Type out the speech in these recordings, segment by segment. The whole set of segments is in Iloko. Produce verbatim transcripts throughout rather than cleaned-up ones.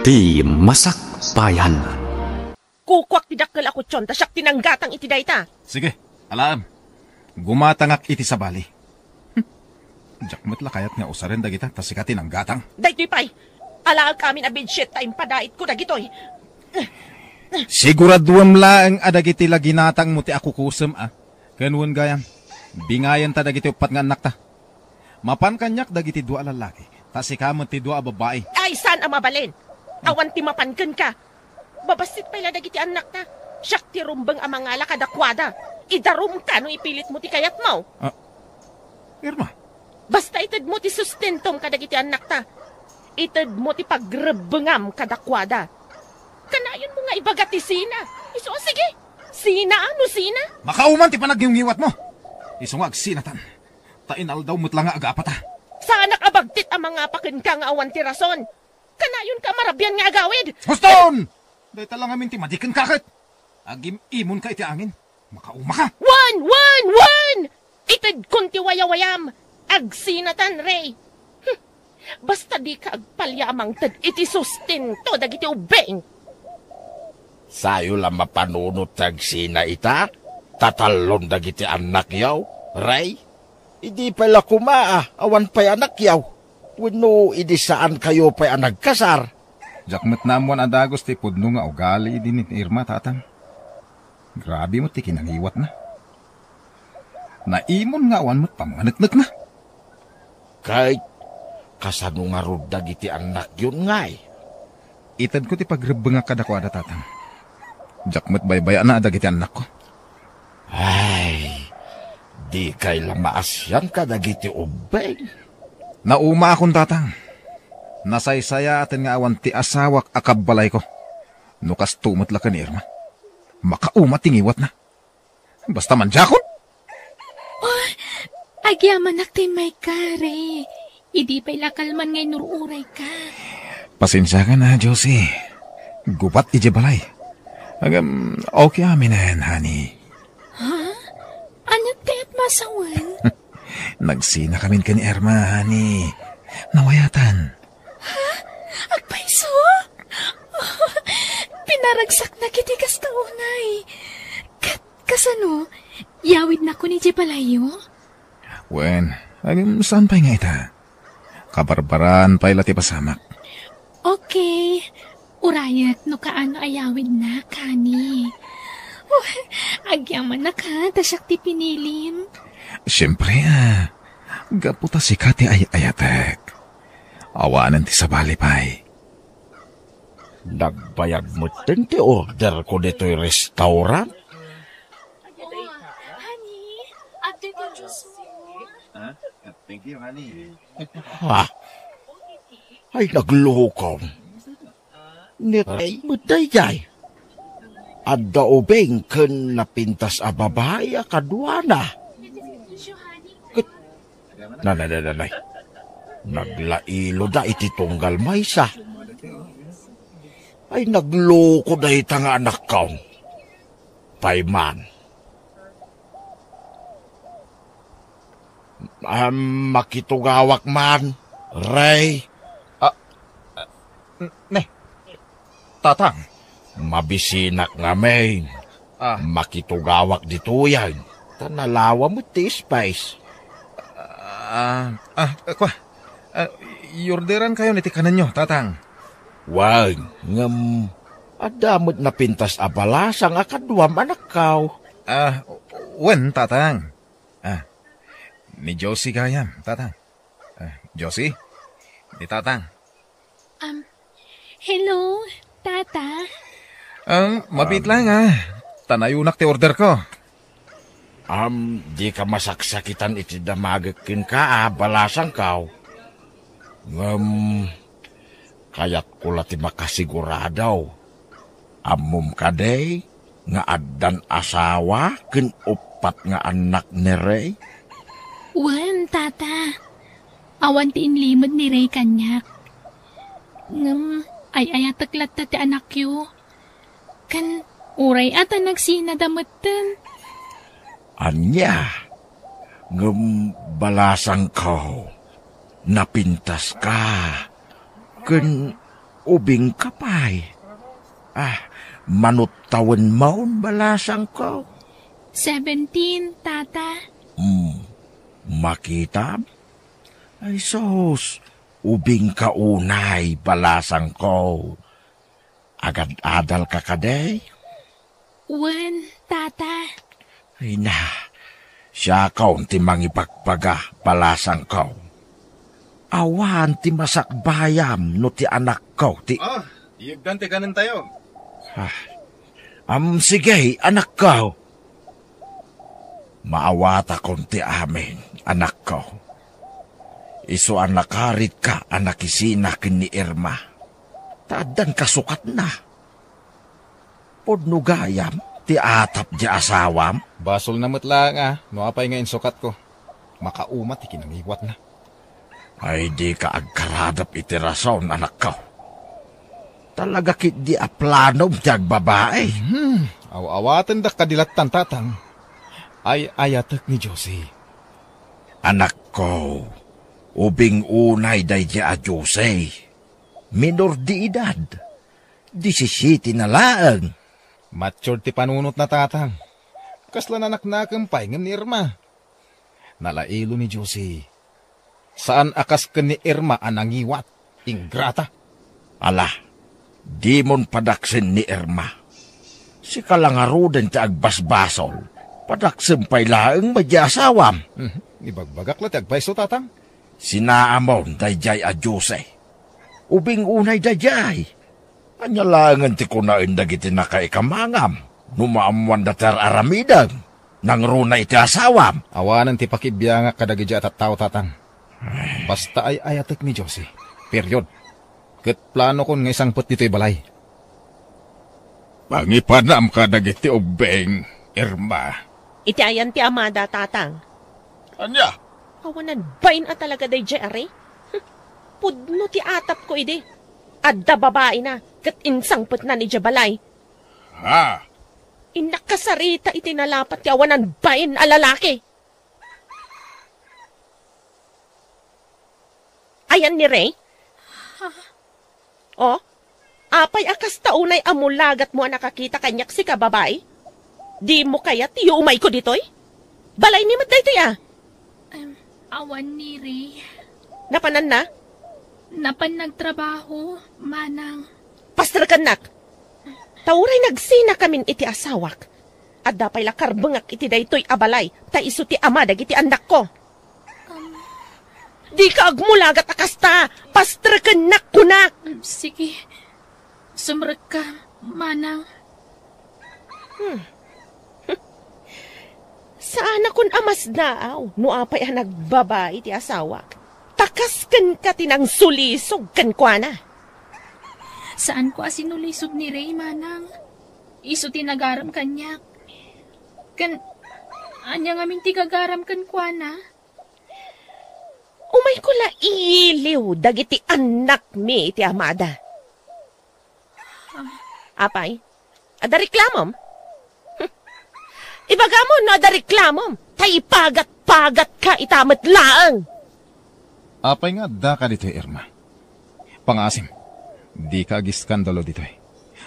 Ti Masakbayan. Kukuak ti dakkel a kutson, ta siak ti nanggatang iti dayta. Sige, alaem. Gumatangak iti sabali. Hm. Diak met la kayat nga usaren dagita, ta sika ti nanggatang. Daytoy pay. Alaek amin a bedsheet ta impadaitko dagitoy. Siguraduem laeng a dagiti la ginatangmo ti akukusem a. Ken wen gayam, bingayenta dagiti uppat nga annakta. Mapan kaniak dagiti dua a lallaki, ta sika met ti dua a babbai. Ay, saan a mabalin? Awan ti mapan kenka. Babassit pay la dagiti annakta. Siak ti rumbeng a mangala kadakuada. Idarumka no ipilitmo ti kayatmo. Ah, Irma? Basta itedmo ti sustentom kadagiti annakta. Itedmo ti pagrebbengam kadakuada. Kanayonmo nga ibaga ti sina. Isu, o sige. Sina, ano sina? Makauman ti panagnginggiwatmo. Isu nga agsinatan. Ta inaldaw met la nga agapata. Saanak a bagtit a mangapa kenka nga awan ti rason. Kanayonka a marabian nga agawid. Huston! Dayta la ngamin ti madi kenka ket. Agim-imonka iti angin. Makaumaka. Wen, wen, wen! Itedkon ti wayawayam. Agsinatan, Rey. Hm. Basta dika agpalya a mangted iti sustento dagiti ubbing. Sayo la mapanunot ti agsina ita, tatallon dagiti annakyo, Rey. Idi pay la koma a awan pay annakyo, wenno idi saankayo pay a nagkasar. Diak met naammoan a dagus ti pudno nga ugali idi ni Irma, tatang. Grabe met ti kinangiwatna. Naimon nga awan met pammaneknekna. Ket kasano ngarud dagiti annakyon, ngay? Itedko ti pagrebbengak kadakuada, tatang. Diak met baybay-ana a dagiti annakko. Ay, dikay la maasian kadagiti ubbing. Naumaakon, tatang. Nasaysayaaten nga awan ti asawak a kabbalayko. No kasto met la ken ni Irma. Makauma ti ngiwatna. Basta mandiakon. Oh, agyamanak ti immayka, Rey. Idi pay la kalman nga inur-urayka. Pasensiakan a, Josie. Gubat idiay balay. Agam, okay aminen, honey. Ha? Ania ti kayatmo a sawen? Nagsinakamin ken ni Irma, honey. Nawayatan. Ha? Agpayso? Pinaragsaknak iti kasta unay. Ket kasano? Yawidnakon idiay balayyo? Wen, agam saan pay nga ita. Kabarbaraan pay la ti pasamak. Okay. Urayek no kaano a yawidnak, honey. Oh, agyamanak ha, ta siak ti pinilim. Siempre, ah. Gapu ta sika ti ay-ayatek. Awanen ti sabali pay. Nagbayag metten ti order ko ditoy restaurant. Oh, honey, adtoy ti juice mo. Ah, thank you, honey. Ha? Ay, nagloko. Ni Rey met daydiay. Adda ubing ken napintas a babai a kaduana. Ket, nanay, nanay, nanay. Naglailoda iti tunggal maysa. Ay, nagloko dayta nga anakko. Pay man. Ah, makitugawak man, Rey. Ah, ah, n-, ne, Tatang. Mabisinak ngamin. Ah. Makitugawak ditoyen. Ta nalawa met ti space. Ah, ah, kua. Ah, iorderankayon iti kanenyo, Tatang. Wen, ngem adda met napintas a balasang a kaduam anakko. Ah, wen, Tatang. Ah, ni Josie gayam, Tatang. Ah, Josie, ni Tatang. Um, hello, Tata. Um, mabiit lang, ah. Tanayonak ti order ko. Am, dika masaksakitan iti damagek kenka a balasangko. Ngem, kayatko la ti makasigurado. Ammom kadi nga addan asawa ken uppat nga annak ni Rey? Wen, Tata. Awan ti inlimed ni Rey kaniak. Ngem, ay-ayatek latta ti anakyo. Ken uray a ta nagsinada metten. Ania? Ngem balasangko, napintaska, ken Ubingka pay. Ah, manuttawenmon, balasangko. Seventeen, Tata. Hmm, makitam? Ay sus, ubingka unay, balasangko. Agad-adalka kadi? Wen, Tata. Ay na, siakon ti mangibagbaga, balasangko. Awan ti masakbayam no ti anakko ti Ah, iyegdan ti kanentayo. Ah, am, sige, anakko. Maawatakon ti amin, anakko. Isu a nakaritka a nakisina ken ni Irma. Ta addan kasukatna. Pudno gayam ti atap ti asawam? Basolna met laeng a no apay nga insukatko. Makauma ti kinangiwatna. Ay, dika agkaradep iti rason, anakko. Talaga ketdi a planom ti agbabai. Hmm, aw-awatendak kadi lattan, Tatang. Ay-ayatek ni Josie. Anakko, ubing unay daydi a Josie. Minor de edad. Disisiete na laeng. Mature ti panunotna, Tatang. Kasla nanaknakem pay ngem ni Irma. Nalailo ni Josie. Saan a kas ken ni Irma a nangiwat. Ingrata. Ala, dimon padaksen ni Irma. Sika la ngaruden ti agbasbasol. Padaksem pay laeng met ti asawam. Mhm. Ibagbagak la ti agpayso, Tatang. Sinaamon daydiay a Josie. Ubing unay daydiay. Ania laengen ti kunaen dagiti nakaikamangam no maammoanda ti ar-aramidem? Nangruna iti asawam. Awanen ti pakibiangak kadagiti a tattao, Tatang. Basta ay-ayatek ni Josie. Period. Ket planokon nga isangpet ditoy balay. Pangipanam kadagiti ubbing, Irma. Iti ayan ti amada, Tatang. Ania? Awanan bain a talaga daydiay a Ray. Hm. Pudno ti atapko idi. Adda babaina ket insangpetnan idiay balay. Ha? Innak kasarita iti nalapat ti awanan bain a lalaki. Ayan ni Ray? Oh? Apay a kasta unay a mulagatmo a nakakita kaniak, sika babai? Dimo kayat ti yuumayko ditoy? Balaymi met daytoy a. Em, awan ni Ray. Napananna? Napan nagtrabaho, manang. Pastrekennak! Ta uray nagsinakamin iti asawak, adda pay la karbengak iti daytoy a balay, ta isu ti ama dagiti annakko. Um, Dika agmulagat a kasta! Pastrekennak, kunak! Um, sige. Sumrekka, manang. Hmm. Saanakon a masdaaw no apay a nagbabai ti asawak. Ta kas kenka ti nangsulisog kenkuana. Saanko a sinulisog ni Ray, manang. Isu ti nagaram kaniak. Ken, ania ngamin ti gagaram kenkuana? Umayko la iyiliw dagiti annakmi iti amada. Apay, adda reklamom? Ibagam no adda reklamom, ta ipagat-pagatka ita met laeng. Apay nga addaka ditoy, Irma? Pangaasim, dika agiskandalo ditoy.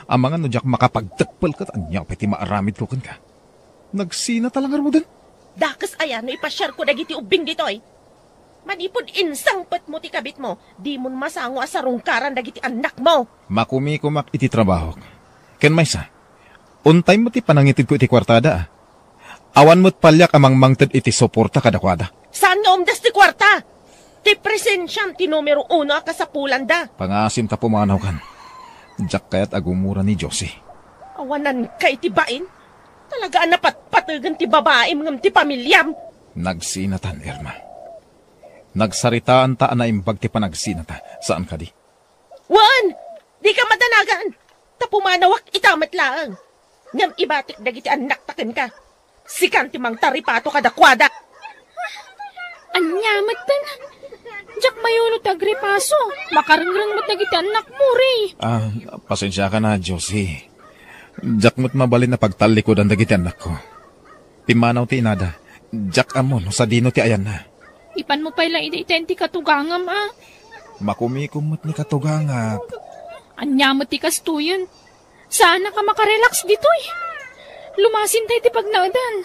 Amangan no diak makapagtekpel ket ania pay ti maaramidko kenka. Nagsinata la ngaruden. Dakes aya no ipasiarko dagiti ubbing ditoy? Manipud insangpetmo ti kabitmo, dimon masango a sarungkaran dagiti annakmo. Makumikumak iti trabahok. Ken maysa, untay met ti panangitedko iti kuartada, a. Awan met paliak a mangmangted iti suporta kadakuada. Saan nga umdas ti kuarta? Ti presensiam ti numero uno a kasapulanda. Pangaasim ta pumanawkan. Diak kayat a gumura ni Josie. Awananka iti bain? Talaga a napatpategen ti babaim ngem ti pamiliam. Nagsinatan, Irma. Nagsaritaanta a naimbag ti panagsinata, saan kadi? Wen, dika madanagan. Ta pumanawak ita met laeng. Ngem ibatik dagiti annakta kenka. Sikan ti mangtaripato kadakuada. Ania metten? Diak mayulo ti agripaso. Makarengreng met dagiti annakmo, Ray. Ah, pasensiakan a, Josie. Diak met mabalin a pagtallikudan dagiti annakko. Pimmanaw ti inada. Diak ammo no sadino ti ayanna. Ipanmo pay la idi ita iti katugangam, a. Makumikom met ni katugangak. Ania met ti kastoyen? Saanak a makarelax ditoy. Lumasinta iti pagnaedan.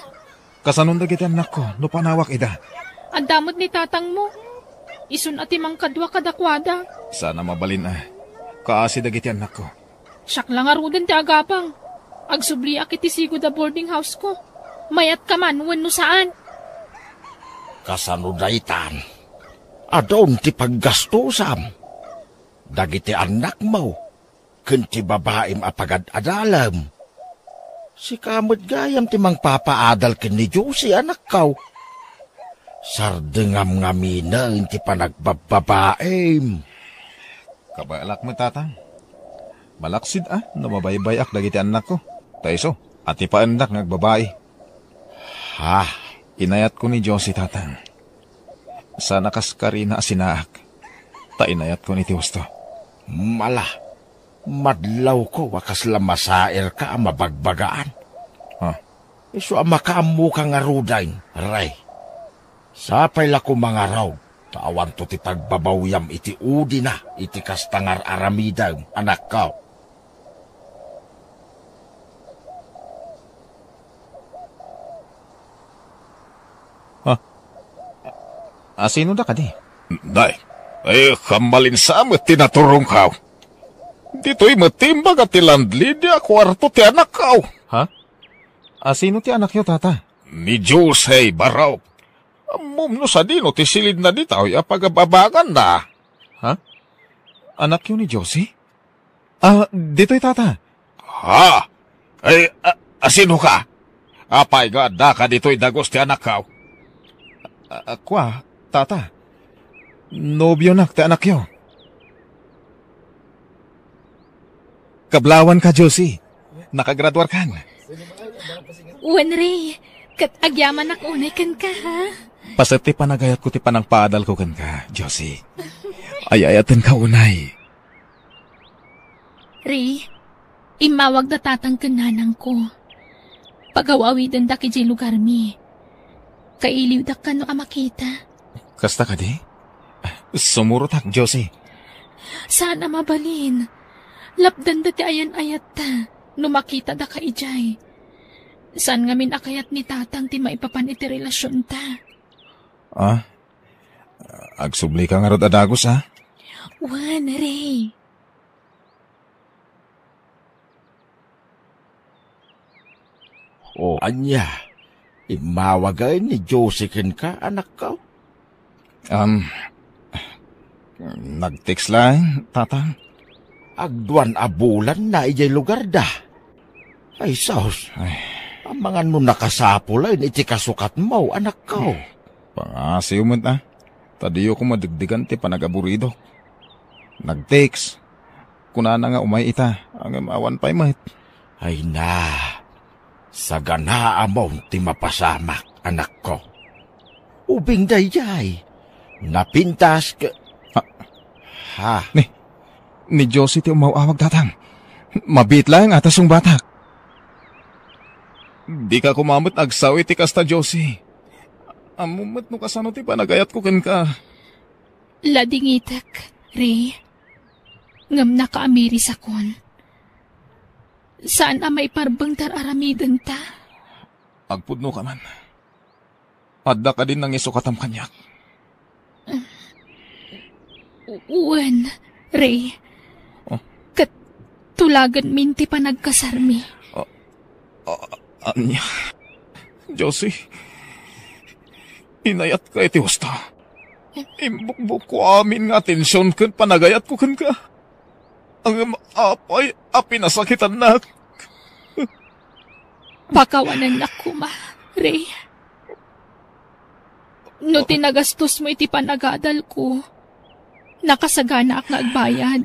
Kasanon dagiti annakko no panawak ida? Adda met ni tatangmo. Isun a ti mangkadua kadakuada. Saan a mabalin a. Kaasi dagiti annakko. Siak la ngaruden ti agabang. Agsubliak iti sigud a boarding house ko. Mayatka man wenno saan? Kasano daytan? Adun ti paggastosam. Dagiti annakmo ken ti babaim a pagad-adalem. Sika met gayam ti mangpapaadal ken ni Josie, anakko. Sardengam ngaminen ti panagbabbabaim. Kabaelak met, Tatang. Malaksid a no mabaybay-ak dagiti annakko. Ta isu a ti paendak nga agbabai. Ha? Inayatko ni Josie, Tatang. Saan a kas karina a sinaak. Ta inayatko iti husto. Mala, madlawko a kasla masairka a mabagbagaan. Ha? Isu a makaammoka ngaruden, Rey. Sapay la koma ngarud, ta awanto ti pagbabawyam iti udina iti kasta nga ar-aramidem, anakko. Ha? Asino da kadi? Nay, ay, kammalinsa met ti naturongko. Ditoy met ti imbaga ti landlady a kuarto ti anakko. Ha? Asino ti anakyo, Tata? Ni Jose Barok. Ammom no sadino ti silidna ditoy a pagababaganna. Ha? Anakyo ni Josie? Ah, ditoy, Tata. Ha? Ay, a-, asino ka? Apay nga addaka ditoy dagus ti anakko? A-, a-, kua, Tata. Nobionak ti anakyo. Kablawanka, Josie. Nakagraduarkan. Wen, Rey. Ket agyamanak unay kenka, ha? Paset ti panagayatko ti panangpaadalko kenka, Josie. Ay-ayatenka unay. Rey, immawagda tatang ken nanangko. Pagaw-awidendak idiay lugarmi. Kailiwdak kano a makita. Kasta kadi? Sumurotak, Josie. Saan a mabalin. Lapdanda ti ayan-ayatta no makitada ka idiay. Saan ngamin a kayat ni tatang ti maipapan iti relasionta. Ah? Agsubli ka ngarud a dagus, ha? Wen, Rey. O ania, immawag ni Josie kenka, anakko? Um, nag-text laeng, Tatang. Agduan a bulanna idiay lugarda. Ay, sus. Ay. Amangan no nakasapulaen iti kasukatmo, anakko. Pangasiw met, ah. Ta diyo ko madegdegan ti panagaburidok. Nag-text. Kunana nga umay ita, ngem awan pay met. Ay na, saganaamon ti mapasamak, anakko. Ubing daydiay, napintas ke-, Ha? Ha? Ni, ni Josie ti umaw-awag, Tatang. Mabiit laeng a ta sungbatak. Dika koma met agsao iti kasta, Josie. Ammom met no kasano ti panagayatko kenka. Ladingitek, Rey. Ngem nakaamirisakon. Saan a maiparbeng ti ar-aramidenta. Agpudno ka man. Adda kadin nangisukatam kaniak? U-, wen, Rey. Oh. Ket tulagenmin ti panagkasarmi. Ah, ah, ania? Josie, inayatka iti husto. Imbukbukko amin nga atension ken panagayatko kenka. Ngem apay a pinasakitannak? Pakawanennak koma, Rey. No ti nagastosmo iti panagadalko, nakasaganaak nga agbayad.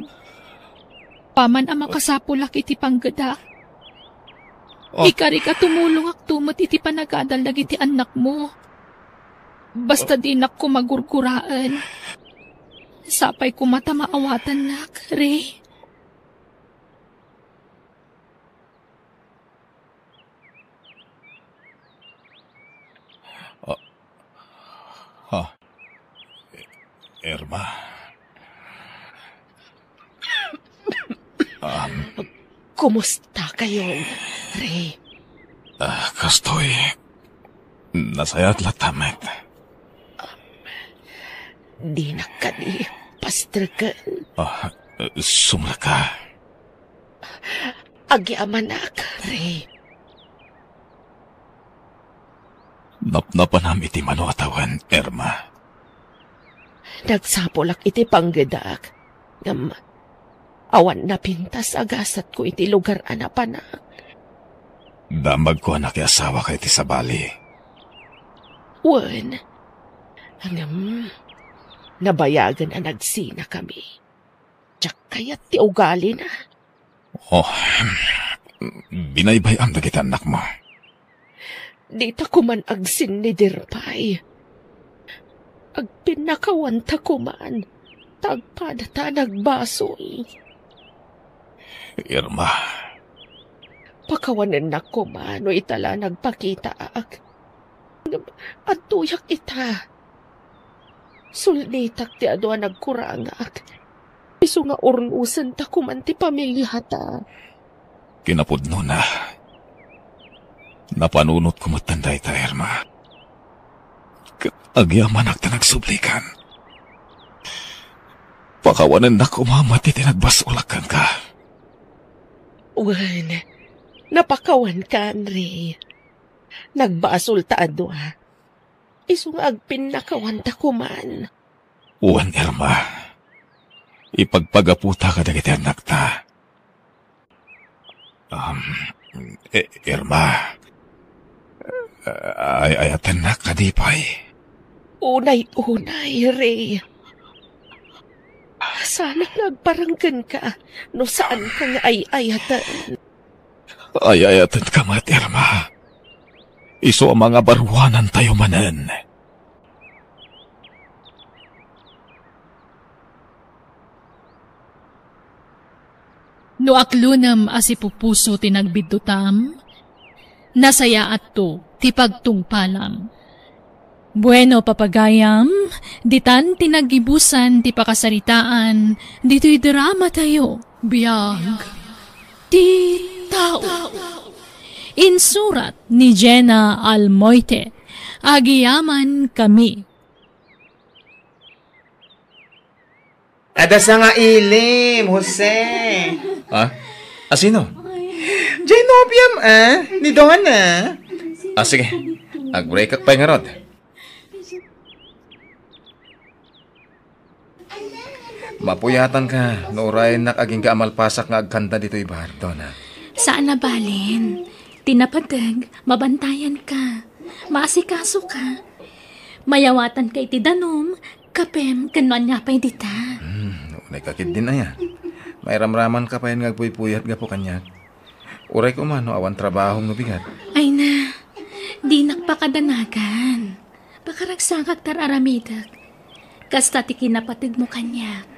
Apaman a makasapulak iti panggedak. Oh. Ikarik a tumulongakto met iti panagadal dagiti annakmo. Basta dinak koma gurguraen. Sapay koma ta maawatannak, Rey. Ah, ha? Irma. Kumusta kayo, Ray? Ah, kastoy, nasayaat latta met. Dinak kadi pastreken. Ah, sumrek ka. Agyamanak, Ray. Napnapanam iti mano a tawen, Irma. Nagsapulak iti panggedak, ngem awan napintas a gasatko iti lugar a napanak. Damagko a nakiasawaka iti sabali. Wen, ngem nabayagen a nagsinakami. Diak kayat ti ugalina. Oh, binaybay-am dagiti annakmo. Dita koman agsinnidir pay. Agpinnakawanta koman, ta agpadata a nagbasol. Irma. Pakawanennak koma no ita la nagpakitaak. Ngem adtoyak ita. Sulnitak ti adu a nagkurangak. Isu nga urnosenta koman ti pamiliata. Kinapudnona, napanunotko metten dayta, Irma. Ket agyamanak ta nagsublikan. Pakawanennak koma met iti nagbasolak kenka. Wen, napakawanka, Ray. Nagbasol ta a dua. Isu nga agpinnakawanta koman. Wen, Irma. Ipagpagaputa kadagiti annakta. Um, I-, Irma. Ay-ayatennak kadi pay? Unay-unay, Ray. Saanak nga agparang kenka no saanka nga ay-ayaten. Ay-ayatenka met, Irma. Isu a mangabaruanantayo manen. No aklonem a sipupuso ti nagbiddutam, nasayaatto ti pagtungpalam. Bueno, papagayam, ditan ti naggibusan ti pakasaritaan ditoy dramatayo. Biag ti tao. Insurat ni Jenna Almoite. Agyamankami. Adda sa nga ilim, Jose. Ha? A sino? Jay nobiam, ah, ni Donna. Ah, sige. Ag-breakak pay ngarud. Mapuyatanka no urayennak agingga a malpasak nga agkanta ditoy bar, Donna. Saan a balen. Ti napateg, mabantayanka. Maasikasoka. Mayawatanka iti danum, kapem, ken no ania pay dita. Hmm, unay ka ketdin aya. Mairamramanka pay nga agpuypuyat gapu kaniak. Uray koma no awan trabahom no bigat. Ay na, dinak pakadanagan. Pakaragsakak ta ar-aramidek. Kasta ti kinapategmo kaniak.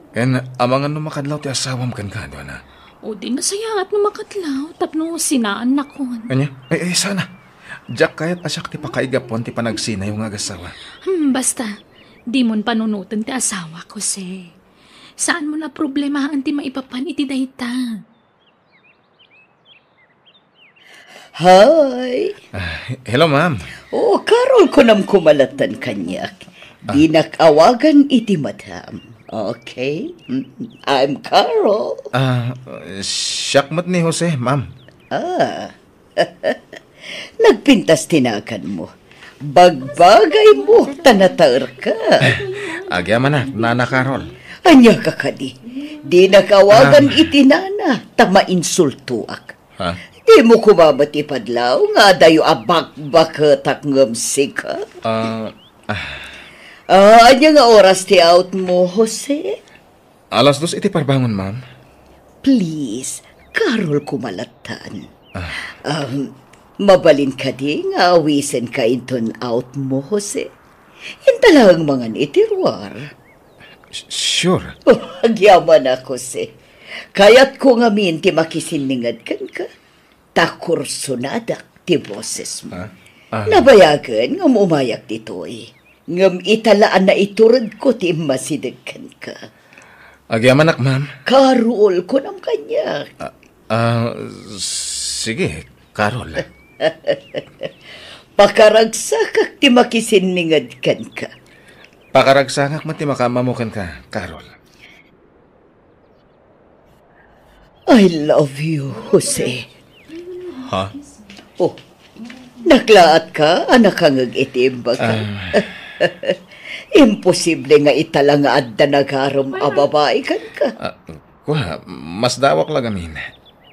Ken amangan no makadlaw ti asawam kenka, Donna. O di nasayaat no makadlaw tapno sinaannakon. Ania? Ay, ay, sana. Diak kayat a siak ti pakaigapuan ti panagsinayo nga agasawa. Hmm, basta, dimon panunoten ti asawak, Jose. Saanmo a problemaen ti maipapan iti dayta. Hi. Ah, hello, ma'am. Oh, Carol, kunam kumalatan kaniak. Ah. Dinak awagan iti madam. Okay? Mm, I'm Carol. Ah, siak met ni Jose, ma'am. Ah. Nagpintas ti naganmo. Bagbagaymo, ta nataerka. Agyamanak, Nana Carol. Ania ka kadi? Dinak awagan Ah. iti nana, ta mainsultoak. Ha? Dimo koma met ipadlaw nga adayo a bakbaketak ngem sika? Ah, ah. Ah, ania nga oras ti outmo, Jose? Alas dos iti parbangon, ma'am. Please, Carol, kumalatan. Ah. Um, mabalin kadi nga awisenka inton outmo, Jose? Inta laeng mangan iti ruar. S-, sure. Oh, agyamanak, Jose. Kayatko ngamin ti makisinninged kenka. Ta kursonadak ti bosesmo. Ah? Ah. Nabayagen nga umayak ditoy. Ngem ita la a naituredko ti immasideg kenka. Agyamanak, ma'am. Carol, kunam kaniak. Ah, Ah, sige, Carol. Pakaragsakak ti makisinninged kenka. Pakaragsakak met ti makaammo kenka, Carol. I love you, Jose. Ha? Oh, naglaatka a nakangeg iti imbagak. Ah. Imposible nga ita la nga adda nagarem a babai kenka. Ah, kua, masdawak la gamin.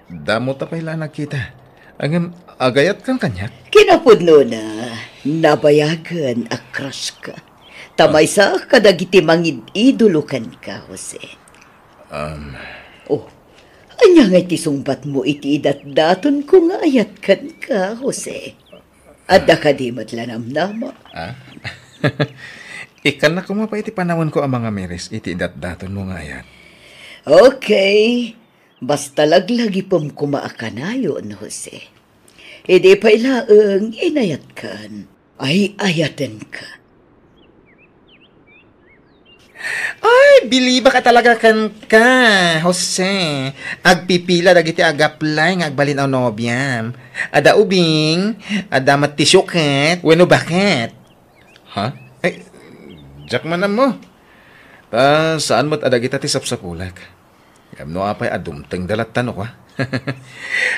Damo ta pay la nagkita. Ngem, agayatkan kaniak? Kinapudnona, nabayagen a crush ka. Ta maysa kadagiti mangid-idolo kenka, Jose. Um. Oh, ania ngay ti sungbatmo iti idatdatonko nga ayat kenka, Jose? Adda kadi met la namnama? Ah? Ikkannak koma pay iti panawenko a mangamiris iti idatdatonmo nga ayat. Okay. Basta laglagipem koma a kanayon, Jose. Idi pay laeng inayatkan, ay-ayatenka. Ay, bilibak a talaga kenka, Jose. Agpipila dagiti ag-apply nga agbalin a nobiam. Adda ubing, adda met ti suket, wenno baket. Ha? Ay, diak man ammo. Ta saan met a dagita ti sapsapulek. Ngem no apay a dumtengda latta no kua?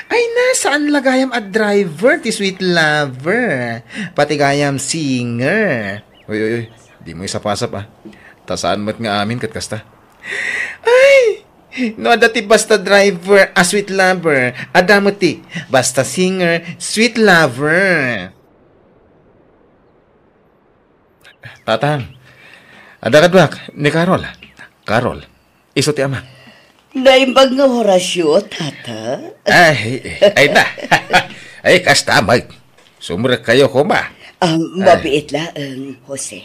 Ay na, saan la gayam a driver ti sweet lover. Pati gayam singer. Uy, uy, uy. Dimo isapasap, ah. Ta saan met nga amin ket kasta. Ay! No adda ti basta driver a sweet lover, adda met ti basta singer, sweet lover. Tatang, adda kaduak ni Carol. Carol, isu ti ama. Naimbag nga Horacio, tata. Ay, ay na. Ay, kasta, Mike. Sumrek kayo, kuma. Ah, mabiit laeng, Jose.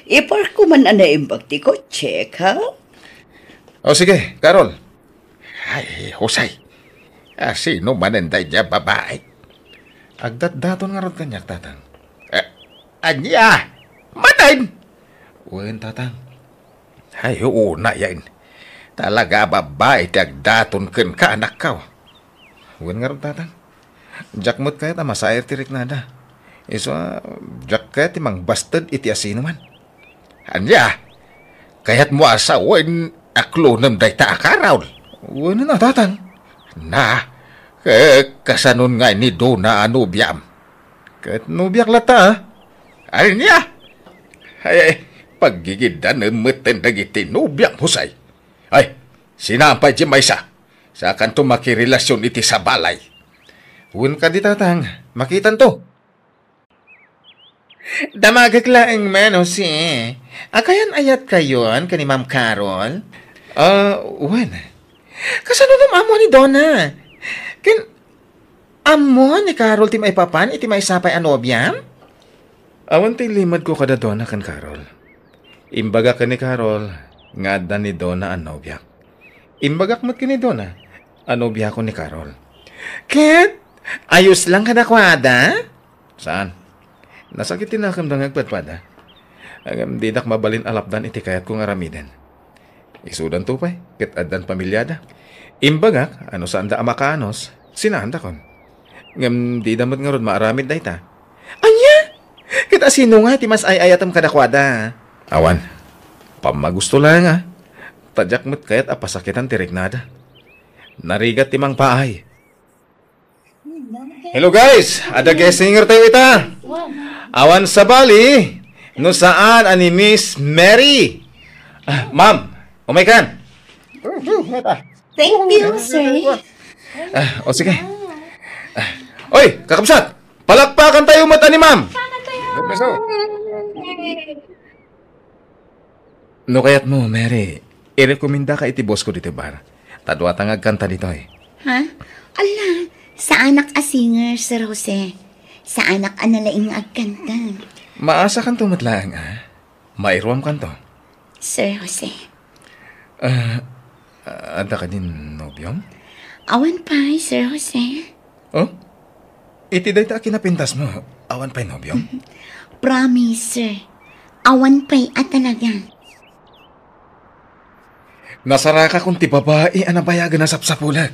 Ipark ko man a naimbag ti kotse, ha? O, sige, Carol. Ay, Jose. Ah, sino manen daydiay a babai? Agdatdaton ngarud kaniak, tatang. Eh, ania? Manen? Wen, tatang. Ay, una yan. Talaga a babai ti agdaton kenka, anakko. Wen ngarud, tatang. Diak met kayat a masair ti riknada. Isu a, diak kayat ti mangbasted iti asinoman. Ania? Kayatmo a sawen a klonem dayta a Carol? Wen a, tatang. Na, ke-, kasanon nga ni Dona a nobiam? Ket nobiak latta, a? Ania? Ay, ay, paggigidanem metten dagiti nobiam, Jose. Ay, sinampay ti maysa. Saakanto makirelasyon iti sabalay. Wen kadi, tatang, makitanto. Damagek laeng man, Jose. Akayan ayatkayon ken ni Ma'am Carol? Ah, wen. Kasano no ammo ni Dona? Ken ammo ni Carol ti maipapan iti maysa pay a nobiam? Awan ti limedko kada Dona ken Carol. Imbagak ken ni Carol nga adda ni Dona a nobiak. Imbagak met ken ni Dona a nobiako ni Carol. Ket ayos lang kadakuada? Saan? Nasakit ti nakemda nga agpadpada. Ngem didak mabalin a lapdan iti kayatko nga aramiden. Isudanto pay, ket addan pamiliada. Imbagak a no saanda a makaanus, sinaandakon. Ngem dida met ngarud maaramid dayta. Ania? Ket asino nga ti mas ay-ayatem kadakuada? Awan. Pammagusto laeng a. Ta diak met kayat a pasakitan ti riknada. Narigat ti mangpaay. Hello guys, adda guest singer tayo ita. Awan sabali, no saan a ni Miss Mary. Ah, ma'am, umay kan. Thank you, sir. Ah, o sige. Ah, oy, kakabsat, palakpakan tayo mata ni ma'am. No kayatmo, Mary, irekomendaka iti boss ko ditoy bar. Ta dua ta nga agkanta ditoy. Ha? Ala, saanak a singer, Sir Jose. Saanak a nalaing nga agkanta. Maasakanto met laeng, a? Mairuamkanto. Sir Jose. Ah, adda kadin nobiom? Awan pay, Sir Jose. Oh? Iti dayta a kinapintasmo, awan pay nobiom? Promise, sir. Awan pay a talaga. Nasarakakon ti babai a nabayagen a sapsapulek.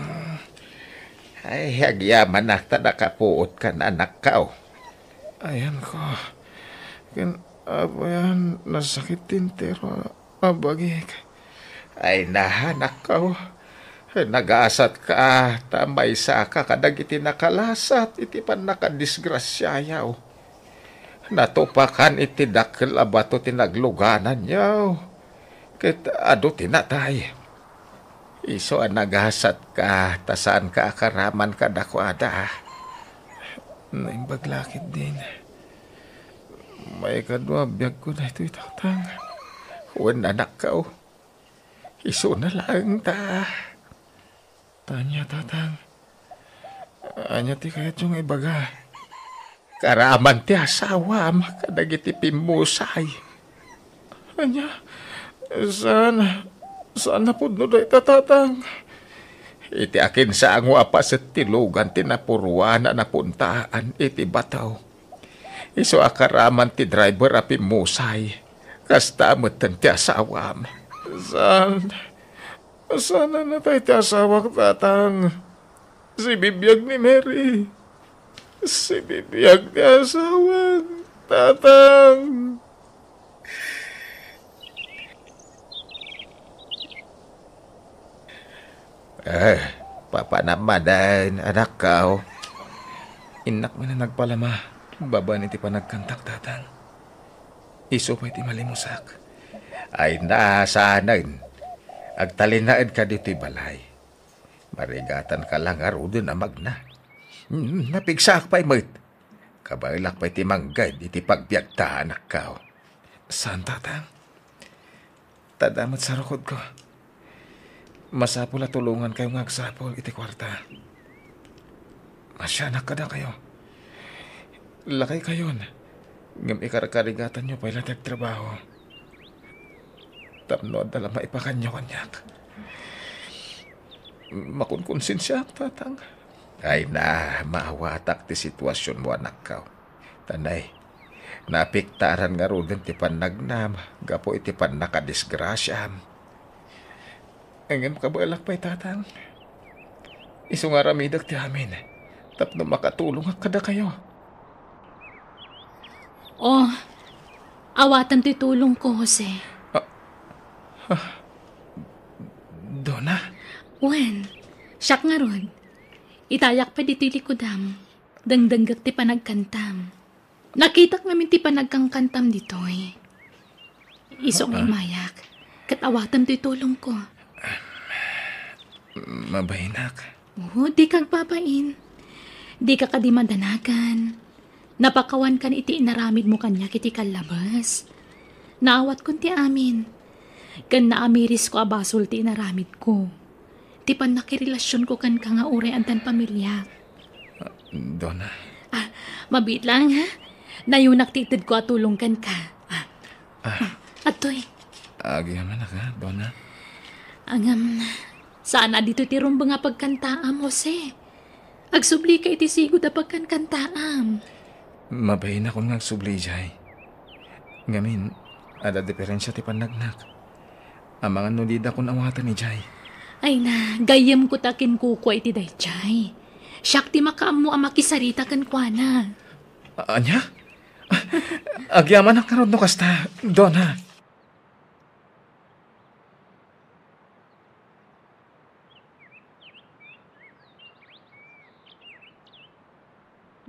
Ay, agyamanak ta nakapuot ka na, anakko. Ayanko. Ken, apayan, nasakit ti entero a bagik. Ay, na, anakko. Nagasat ka, ta maysa ka kadagiti nakalasat iti pannakadisgrasiayo. Natupakan iti dakkel a bato ti naglugananyo, ket adu ti natay. Isu a nagasat ka, ta saan ka akaraman kadakuada. Naimbag la ketdin. Maikadua a biagko daytoy, Tatang. Wen, anakko. Isuna laeng ta. Ania, Tatang? Ania ti kayatyo nga ibaga? Karaman ti asawam kadagiti pimmusay. Ania? Saan, saan napudno dayta, Tatang? Iti akinsango a paset ti lugan ti napuruan a napuntaan iti bato. Isu a karaman ti driver a pimmusay. Kasta metten ti asawam. Saan? Saan a natay ti asawak, Tatang? Sibibiag ni Mary. Sibibiag ti asawak, Tatang. Eh, papanam manen, anakko. Innak man a nagpalama babaen iti panagkantak, Tatang. Isu pay ti malimusak. Ay, na, saanen. Agtalinaedka ditoy balay. Marigatanka la ngaruden a magna. Hmm, napigsaak pay met. Kabaelak pay ti mangged iti pagbiagta, anakko. Saan, Tatang? Tadda met sarukodko. Masapul a tulongankayo nga agsapul iti kuarta. Masianak kadakayo. Lakaykayon, ngem ikarkarigatanyo pay la ti agtrabaho. Tapno adda la maipakanyo kaniak. Makunkonsensiaak, Tatang. Ay na, maawatak ti situasionmo, anakko. Tanay, naapektaran ngaruden ti pannagnam gapu iti pannakadisgrasiam. Ngem kabaelak pay, Tatang. Isu nga aramidek ti amin tapno makatulongak kadakayo. Oh, awatem ti tulongko, Jose. Ah, ah, Dona? Wen, siak ngarud. Itayak pay ditoy likudam. Dengdenggek ti panagkantam. Nakitak ngamin ti panagkankantam ditoy. Isu nga Ah. imayak, ket awatem toy tulongko. Mabahinak. Oo, dika agbabain. Dika kadi madanagan. Napakawankan iti inaramidmo kaniak iti kallabes. Naawatkon ti amin. Ken naamirisko a basol ti inaramidko. Ti pannakirelasionko kenka nga uray addan pamiliak. Ah, Dona. Ah, mabiit lang, ha? Nayunak ti itedko a tulong kenka. Ah. Ah. Ah, adtoy. Agyamanak, ha, Dona? Ngem, saan a ditoy ti rumbeng a pagkantaam, Jose. Agsublika iti sigud a pagkankantaam. Mabainakon nga agsubli idiay. Ngamin, adda diferensia ti pannagnak. Amangan no didakon awaten idiay. Ay na, gayyemko ta kinkukua iti daydiay. Siak ti makaammo a makisarita kenkuana. A-, ania? Agyamanak ngarud no kasta, Dona.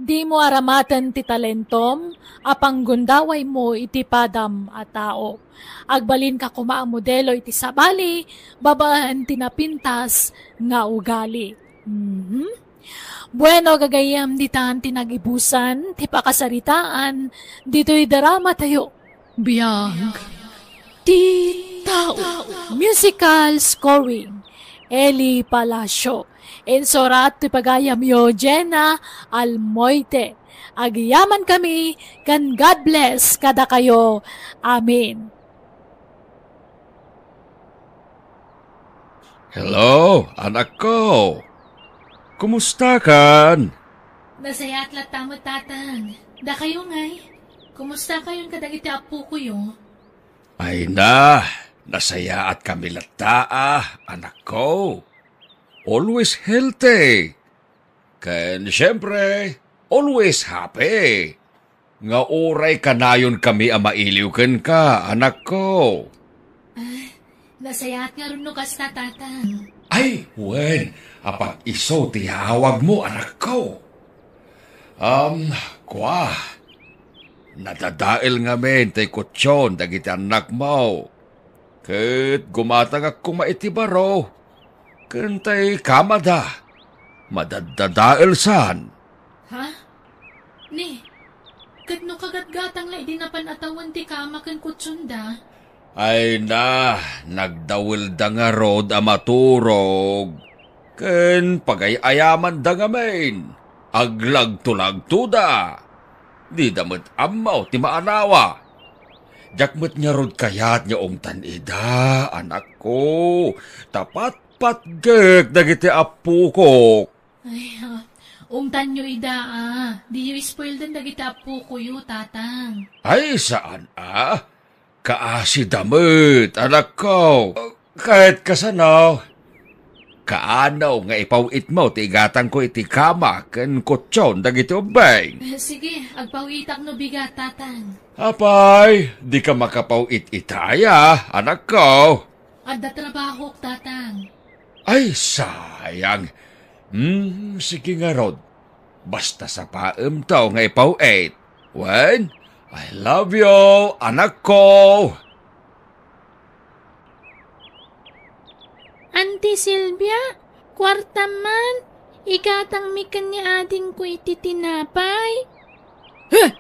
Dimo aramaten ti talentom a panggundawaymo iti padam a tao. Agbalinka koma a modelo iti sabali babaen ti napintas nga ugali. Mhm. Bueno, gagayyem, ditan ti nagibusan ti pakasaritaan ditoy dramatayo. Biag ti tao. Musical scoring, Eli Palacio. Insurat ti pagayamyo, Jenna Almoite. Agyamankami ken God bless kadakayo. Amen. Hello, anakko. Kumustakan? Nasayaat latta met, Tatang. Dakayo ngay? Kumustakayon kadagiti appokoyo? Ay na, nasayaatkami latta, ah, anakko. Always healthy. Ken, siyempre, always happy. Nga uray kanayonkami a mailiw kenka, anakko. Ah, nasayaat ngarud no kasta, Tatang. Ay, wen, apag isu ti yaawagmo, anakko. Am, kua, nadadael ngamin tay kutsion dagiti annakmo. Ket gumatangak koma iti baro, ken tay kamada, madaddadaelsan. Ha? Ni, ket no kagatgatang la idi napan a tawen ti kama ken kutsionda? Ay na, nagdawelda ngarud a maturog, ken pagay-ayamanda ngamin, aglagtulagtoda. Dida met ammo ti maanawa. Diak met ngarud kayat nga ungtan ida, anakko, ta patpatgek dagiti appokok. Ay, ah, ungtanyo ida, ah. Diyo ispoildan dagiti appokoyo, Tatang. Ay, saan, ah? Kaasida met, anakko. Ket kasano? Kaano nga ipaw-itmo ti igatangko iti kama ken kutson dagiti ubbing? Eh, sige, agpaw-itak no bigat, Tatang. Apay, dika makapaw-it itaya, anakko. Adda trabahok, Tatang. Ay, sayang. Hmm, sige ngarud. Basta sapaemto nga ipaw-it. Wen, I love you, anakko. Auntie Silvia, kuartam man, igatangmi ken ni adingko iti tinapay. Huh!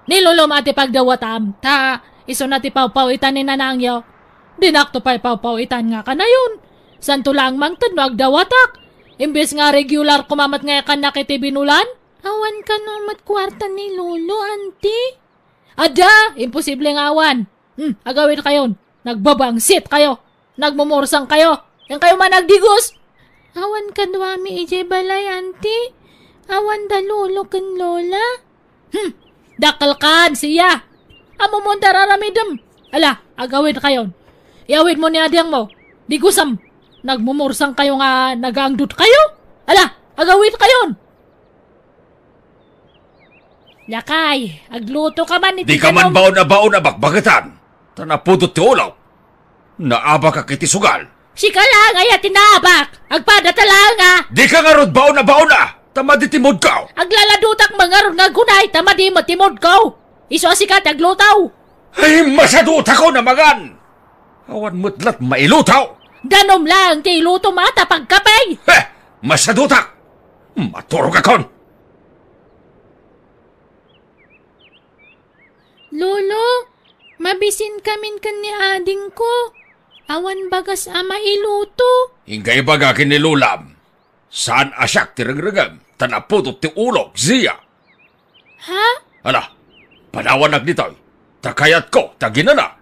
Ni Lolo met ti pagdawatam, ta isuna ti pawpaw-itan ni nanangyo. Dinakto pay pawpaw-itan nga kanayon. Santo laeng mangted no agdawatak. Imbes nga regular koma met nga ikannak iti binulan. Awan kano met kuarta ni Lolo, Auntie? Adda! Imposible nga awan. Hmm, agawidkayon. Nagbabangsit kayo. Nagmumursang kayo. Yan kayo man nagdigos. Awan kaduami idiay balay, Auntie. Awan da Lolo ken Lola. Hmm, dakkel kan, siya. Ammom ti ar-aramidem. Ala, agawidkayon. Iyawidmo ni adingmo. Digosem. Nagmumursang kayo nga nagaangdot kayo. Ala, agawidkayon. Lakay, agluto ka man iti danum. Dika man baon a baon a bakbaketan, ta napudot ti ulok. Naabakak iti sugal. Sika laeng aya ti naabak, agpadata laeng a. Dika ngarud baon a baon a, ta madi ti moodko. Aglaladotak man ngarud nga agunay, ta madi met ti moodko. Isu a sika ti agluto. Ay, masadutakon a mangan. Awan met la't mailuto. Danum laeng ti ilutom a ta pagkape. Heh, masadutak. Maturogakon. Lolo, mabisinkamin ken ni adingko. Awan bagas a mailuto. Inka ibaga ken ni Lolam. Saan a siak ti rengrengem, ta napudot ti ulok, Zia. Ha? Ala, panawanak ditoy, ta kayatko ti aginana.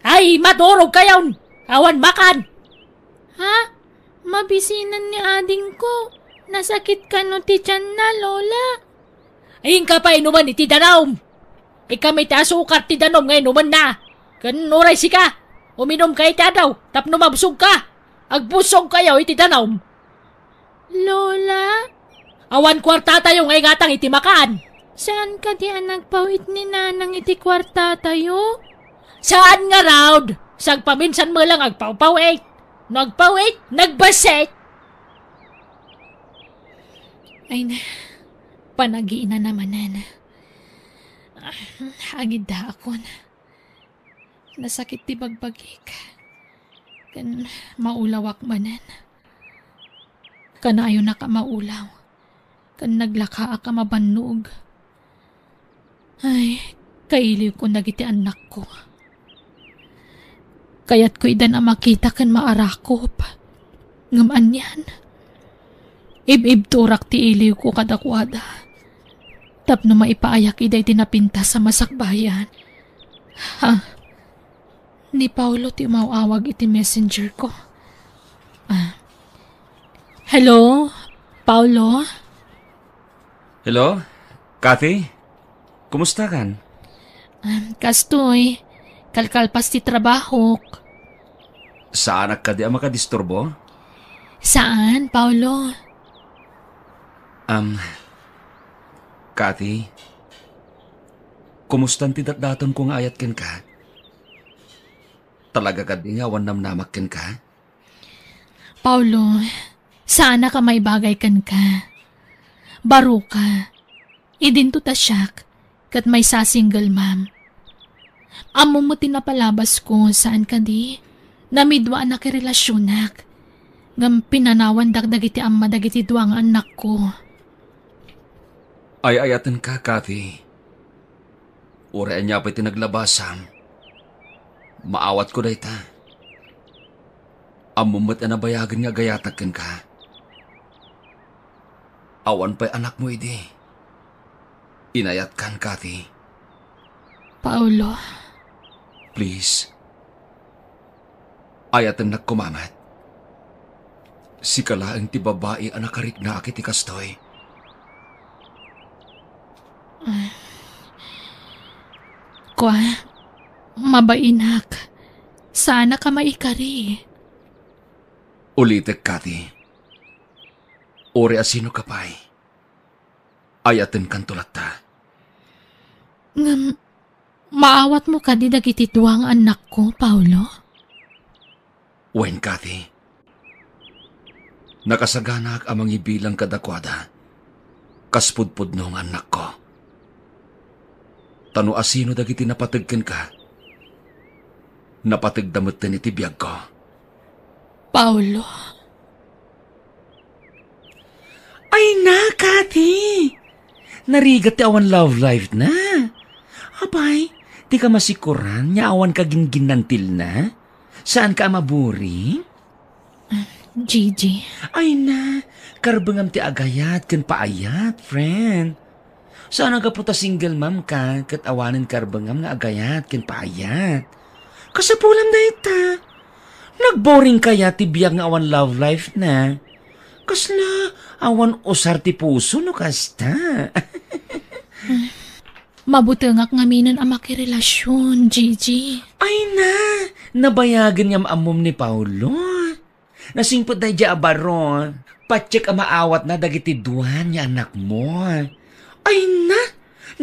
Ay, maturogkayon! Awan makan! Ha? Mabisinan ni adingko. Nasakit kano ti tianna, Lola? Inka painumen iti danum. Ikami ti asukar ti danum nga inumenna. Ken uray sika, uminumka iti adaw tapno mabsogka. Agbusogkayo iti danum. Lola? Awan kuartatayo nga igatang iti makan. Saan kadi a nagpaw-it ni Nanang iti kuartatayo? Saan ngarud? Sagpaminsan met lang agpawpaw-it. No agpaw-it, nagbassit. Ay na, panagiinana manen. Ah, agiddaakon. Nasakit ti bagbagik. Ken maulawak manen. Kanayonaka maulaw. Ken naglakaak a mabannog. Ay, kailiwko dagiti annakko. Kayatko idan a makita ken maarakop. Ngem anian? Ib-ibturak ti iliwko kadakuada. Tapno maipaayak ida iti napintas a masakbayan. Ha? Ni Paulo ti umaw-awag iti messenger ko. Ah. Hello, Paulo? Hello, Kathy? Kumusta kan? Um, kastoy, kalkalpas ti trabahok. Saanak kadi a makadisturbo? Saan, Paulo. Um, Kathy, kumustan ti datdatonko nga ayat kenka? Talaga kadi nga awan namnamak kenka? Paulo, saanak a maibagay kenka. Baroka, idinto ta siak, ket maysa a single mom. Ammom met ti napalabasko, saan kadi? Namidwaanak ti relasionak. Ngem pinanawandak dagiti amma dagiti dua nga annakko. Ay-ayatenka, Kathy. Uray ania pay ti naglabasam, maawatko dayta. Ammom met a nabayagen nga agayatak kenka. Awan pay anakmo idi. Inayatkan, Kathy. Paulo. Please. Ayatennak koma met. Sika laeng ti babai a nakariknaak iti kastoy. Kua, mabainak. Saanak a maikari. Ulitek, Kathy. Uray a sinoka pay, ayatenkanto latta. Ngem, maawatmo kadi dagiti dua nga annakko, Paolo? Wen, Kathy. Nakasaganaak a mangibilang kadakuada kas pudpudno nga annakko. Ta no asino dagiti napateg kenka, napategda metten iti biagko. Paolo. Ay na, Kathy! Narigat ti awan love life na. Apay, dika masikoran nga awan ka ginginnantilna? Saanka a maburing? Gigi. Ay na, karbengam ti agayat ken paayat, friend. Saan a gapu ta single mom ka ket awanen karbengam nga agayat ken paayat. Kasapulam dayta. Nagboring kaya ti biag nga awan love life na? Kasla awan usar ti puso no kasta? Mabutengak ngaminen a makirelasion, Gigi. Ay na, nabayagen nga maammom ni Paolo. Nasingpet daydiay a baro, patiek a maawatna dagiti dua nga annakmo. Ay na,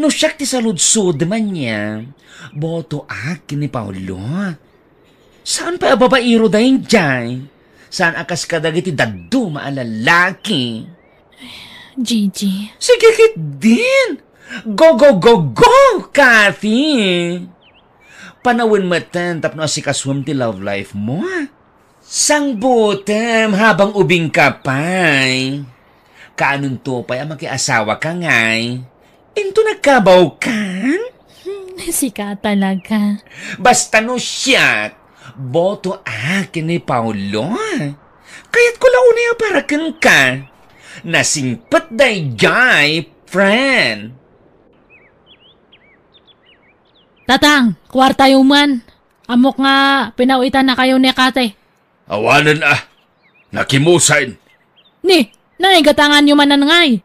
no siak ti saludsodem ania, botoak ken ni Paolo. Saan pay a babaero daydiay? Saan a kas kadagiti dadduma a lalaki? Gigi. Sige ketdin! Go, go, go, go, Kathy! Panawen metten tapno asikasuem ti love life mo. Sangbutem habang ubing ka pay. Kaanonto pay a makiasawa ka ngay? Into nagkabawkan? Sika talaga. Basta no siak, botoak ken ni Paolo. Kayatko la unay a para kenka. Nasingpet daydiay, friend. Tatang, kuartayo man. Ammok nga pinaw-itannakayo ni Kate. Awanen a. Nakimusen. Ni, nangigatanganyo manen ngay?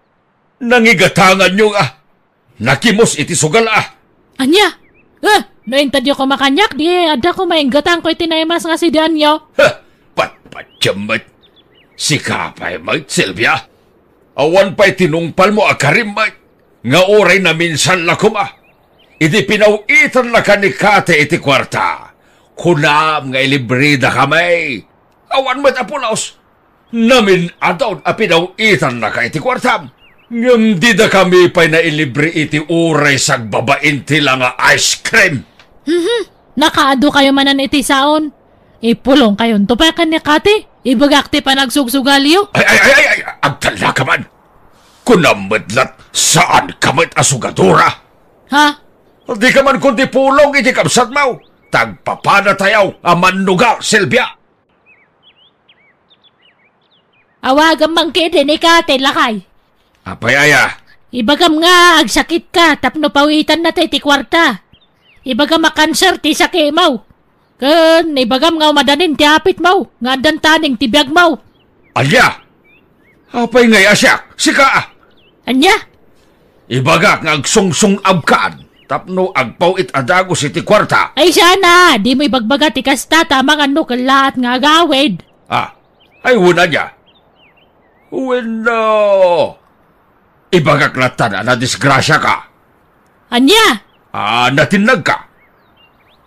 Nangigatanganyo a. Nakimus iti sugal a. Ania? Eh, no intedyo koma kaniak, di adda koma inggatangko iti naimas nga sidianyo. Heh, patpatiem met. Sika pay met, Silvia. Awan pay tinungpalmo a karim met. Nga uray naminsan la koma, idi pinaw-itannaka ni Kate iti kuarta, kunam nga ilibridakami. Awan met a pulos. Namin-adon a pinaw-itannaka iti kuartam. Ngem didakami pay nailibre iti uray sagbabain ti la nga ice cream. Mhm. Nakaadu kayo manen iti saon. Ipulong kayonto pay ken ni Kati. Ibagak ti panagsugsugalyo. Ay, ay, ay, ay, ay, agtallaka man. Kunam met lat, saanka met a sugadora. Ha? Dika man kundi pulong iti kabsatmo. Tagpapanatayaw a mannugal, Silvia. Awagam man ketdi ni Kati, lakay. Apay aya? Ibagam nga agsakitka tapno pawitanna ti, ti kuarta. Ibagam a kanser ti sakimo. Ken ibagam nga umadanin ti apitmo nga addan taning ti biagmo. Ania? Apay ngay a siak? Sika a? Ania? Ibagak nga agsungsung-abkan tapno agpaw-it a dagus iti kuarta. Ay, sana, dimo ibagbaga ti kasta ta amangan no kellaat nga agawid. Ah, ay, wen ania? Wenno, ibagak lattan a nadisgrasiaka. Ania? Ah, natinnagka.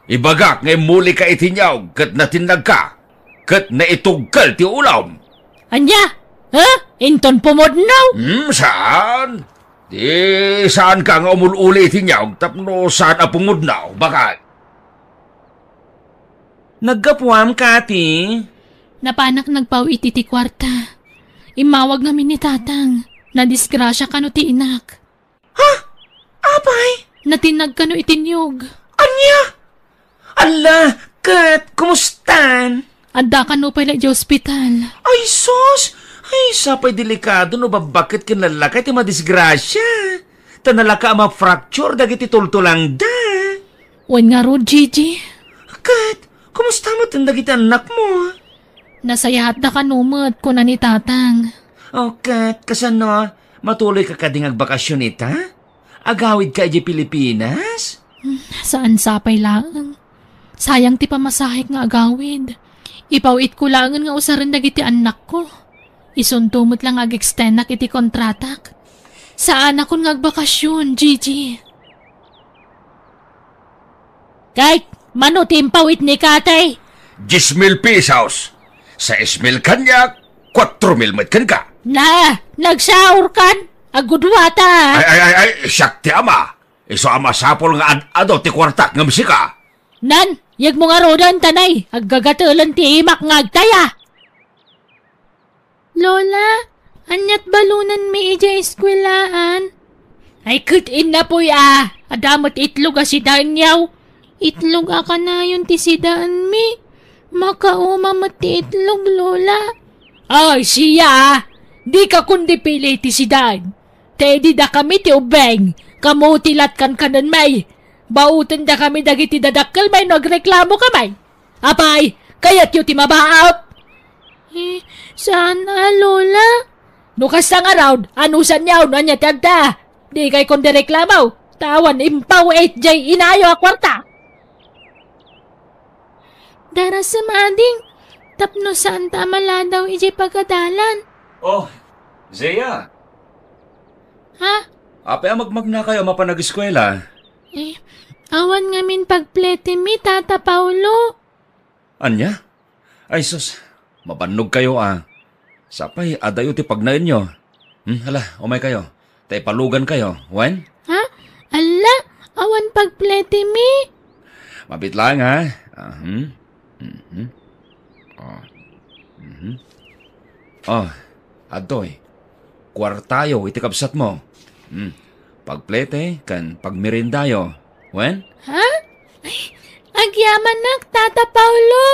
Ibagak nga immulika iti niaog ket natinnagka, ket naitugkel ti ulom. Ania? Ha? Inton pumudno? Hmm, saan? Di saanka nga umul-uli iti niaog tapno saan a pumudno, baket. Naggapuam, Kati? Napanak nagpaw-it iti kuarta. Immawag ngamin ni Tatang. Nadisgrasia kano ti inak. Ha? Apay? Natinnag kano iti niyog. Ania? Alla, ket kumustan? Adda kano pay la idiay ospital. Ay, sus! Ay, sapay delikado no babbaket ken lallakay ti madisgrasia. Ta nalaka a ma-fracture dagiti tultulangda. Wen ngarud, Gigi. Ket, kumusta met dagiti annakmo? Nasayaatda kano met, kuna ni Tatang. O, ket, kasano? Matuloyka kadi nga agbakasyon ita? Agawidka idiay Pilipinas? Hmm, saan sapay laeng. Sayang ti pamasahek nga agawid. Ipaw-itko laengen nga usaren dagiti annakko. Isunto met la nga ag-extendak iti kontratak. Saanakon nga agbakasyon, Gigi. Kay, mano ti impaw-it ni Katay? Diez mil pesos. Sais mil kaniak, kuatro mil met kenka. Na, nagsaurkan? Agudwata. Ay, ay, ay, ay, siak ti ama. Isu a masapul nga ad-adu ti kuartak ngem sika. Nan, yegmo ngaruden, tanay, aggagatelen ti imak nga agtaya. Lola, aniat balonenmi idiay eskuelaan? Ay, ket innapoy a, adda met itlog a sidaenyaw. Itlog a kanayon ti sidaenmi. Makauma met ti itlog, Lola. Ay, siya, a. Dika kundi pili ti sidaen. Ta idi dakami ti ubbing, kamo ti latkankanenmi. Bautendakami dagiti dadakkelmi no agreklamokami. Apay, kayatyo ti mabaut? Eh, saan a, Lola? No kasta ngarud, anusanyo no ania ti adda? Dikay kundi reklamo, ta awan impaw-it diay inayo a kuarta. Darasem, ading, tapno saanta a maladaw idiay pagadalan. Oh, Zia. Ha? Apay a magmagnakayo a mapan ageskuela? Eh, awan ngamin pagpletemi, Tata Paolo. Ania? Ay sus, mabannogkayo a. Sapay adayo ti pagnaenyo. Hmm, hala, umaykayo. Ta ipalugankayo, wen? Ha? Alla, awan pagpletemi. Mabit lang, ha? Ahem. Mhm. Oh. Mhm. Oh, adtoy. Kuartayo iti kabsatmo. Hmm. Pagplete ken pagmeriendayo. Wen? Ha? Ay, agyamanak, Tata Paolo.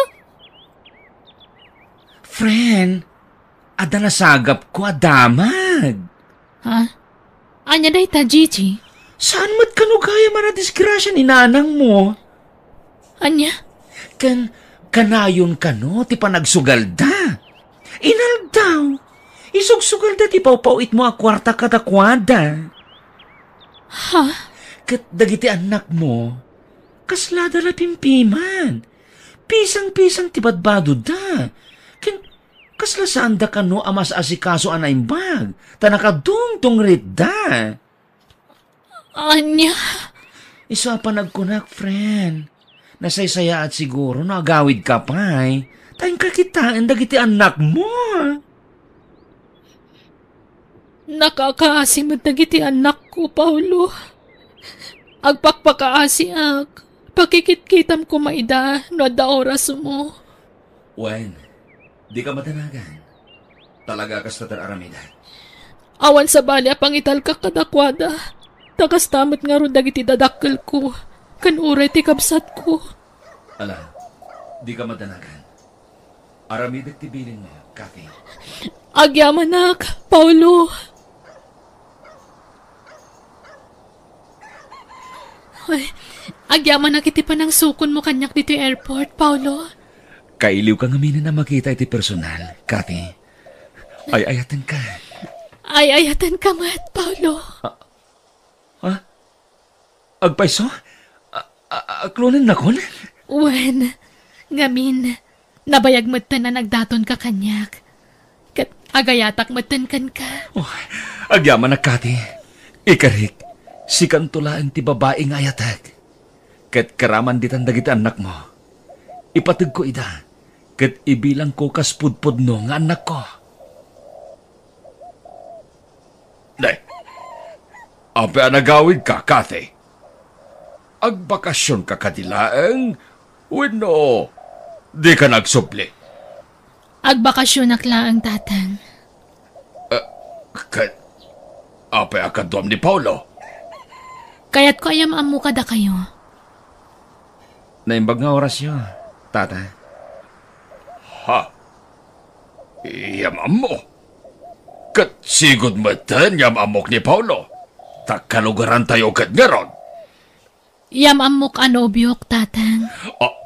Friend, adda nasagapko a damag. Ha? Ania dayta, Gigi? Saan met kano gayam a nadisgrasia ni nanangmo? Ania? Ken kanayon kano ti panagsugalda. Inaldaw, isugsugalda ti pawpaw-itmo a kuarta kadakuada. Ha? Ket dagiti annakmo, kaslada la pimpiman. Pisang-pisang ti badbadodda. Ken kasla saanda kano a mas-asikaso a naimbag, ta nakadungdungritda. Ania? Isu a panagkunak, friend. Nasaysayaat siguro no agawidka pay. Ta inka kitaen dagiti annakmo. Nakakaasi met dagiti annakko, Paolo. Agpakpakaasiak. Pakikitkitam koma ida no adda orasmo. Wen, dika madanagan. Talaga a kasta ti ar-aramidek. Awan sabali a pangitalka kadakuada. Ta kasta met ngarud dagiti dadakkelko, ken uray ti kabsatko. Ala, dika madanagan. Aramidek ti bilinmo, Kathy. Agyamanak, Paolo. Ay, agyamanak iti panangsukonmo kaniak ditoy airport, Paolo. Kailiwka ngaminen a makita iti personal, Kathy. Ay-ayatenka. Ay-ayatenka met, Paolo. Ah, ah? Agpayso? A-, a-, aklonennakon? Wen, ngamin, nabayag metten a nagdatonka kaniak. Ket agayatak metten kenka. Oh, agyamanak, Kathy. Ikarik, sikanto laeng ti babai nga ayatek. Ket karaman ditan dagiti annakmo. Ipategko ida, ket ibilangko kas pudpudno nga annakko. Ne, apay a nagawidka, Kathy? Agbakasionka kadi laeng wenno dika nagsubli? Agbakasionak laeng, Tatang. Eh, ket apay a kaduam ni Paolo? Kayatko a yam-ammo kadakayo. Naimbag nga orasyo, Tata. Ha? Yam-ammo? Ket sigud metten yam-ammok ni Paolo, ta kalugarantayo ket ngarud. Yam-ammok a nobiok, Tatang. A-,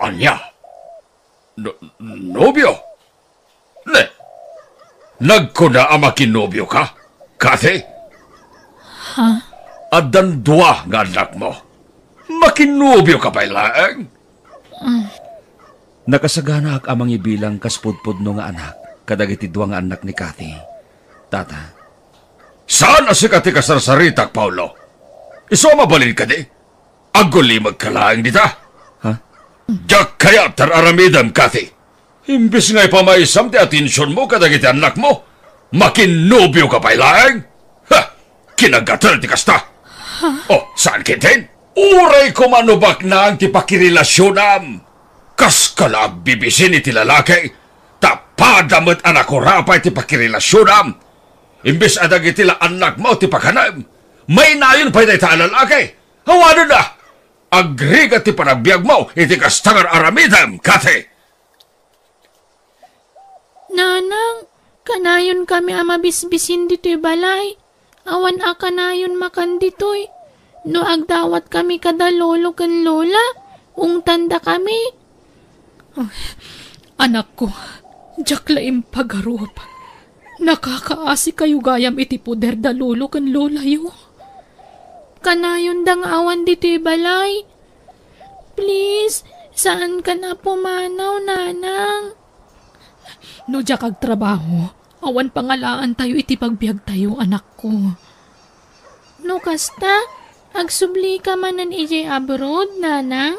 ania? No-, nobio? Ne, nagkuna a makinobioka, Kathy? Ha? Addan dua nga annakmo. Makinnobioka pay laeng? Nakasaganaak a mangibilang kas pudpudno nga anak kadagiti dua nga annak ni Kathy. Tata. Saan a sika ti kasarsaritak, Paolo? Isu a mabalin kadi? Agulimekka laeng dita. Ha? Diak kayat ti ar-aramidem, Kathy. Imbes nga ipamaysam ti atensionmo kadagiti annakmo, makinnobioka pay laeng? Ha! Kinagatel ti kasta! Oh, saan ketdin? Uray koma no baknang ti pakirelasionam! Kaska la agbibisin iti lalaki, ta pada met a nakurapay ti pakirelasionam! Imbes a dagiti la annakmo ti pakanem, mainayon pay dayta a lalaki! Awanen a! Agrigat ti panagbiagmo iti kasta nga ar-aramidem, Kathy! Nanang, kanayonkami a mabisbisin ditoy balay. Awan a kanayon makan ditoy. No agdawatkami kada lolo ken lola, ungtandakami. Ay, anakko, diak la impagarup. Nakakaasikayo gayam iti poder da lolo ken lolayo. Kanayonda nga awan ditoy balay. Please, saankan a pumanaw, nanang. No diak agtrabaho, awan pangalaantayo iti pagbiagtayo, anakko. No kasta, agsublika manen idiay abroad, nanang?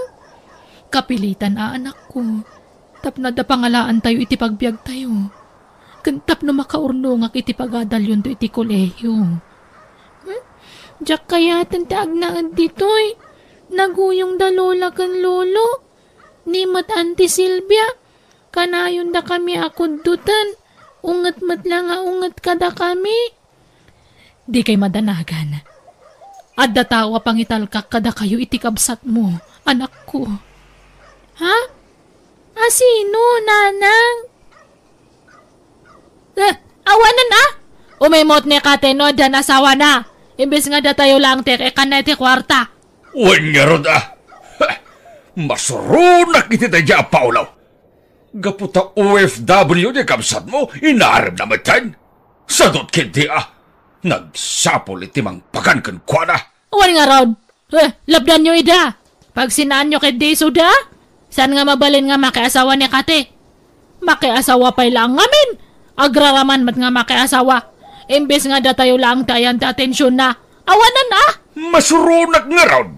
Kapilitan a, anakko. Tapno adda pangalaantayo iti pagbiagtayo. Ken tapno makaurnongak iti pagadalyonto iti kolehiyo. Hmm? Diak kayaten ti agnaed ditoy. Naguyong da lola ken lolo. Ni met Auntie Silvia. Kanayon dakami a kuddoten. Unget met la nga unget kadakami. Dikay madanagan. Adda tao a pangitalkak kadakayo iti kabsatmo, anakko. Ha? A sino, nanang? Eh, awanen a? Umimut ni Kate no addan asawana. Imbes nga datayo laeng ti ek-ekkanna iti kuarta. Wen ngarud a. Masuronak iti daydiay a Paolo. Gapu ta O F W diay kabsatmo, inarem na metten. Sadot ketdi a nagsapul iti mangpagan kenkuana. Wen ngarud, eh, lapdanyo ida. Pagsinaanyo ketdi isuda. Saan nga mabalin nga makiasawa ni Kate? Makiasawa pay laeng ngamin. Agraraman met nga makiasawa. Imbes nga datayo laeng ti ayan ti atensionna. Awanen a? Masuronak ngarud.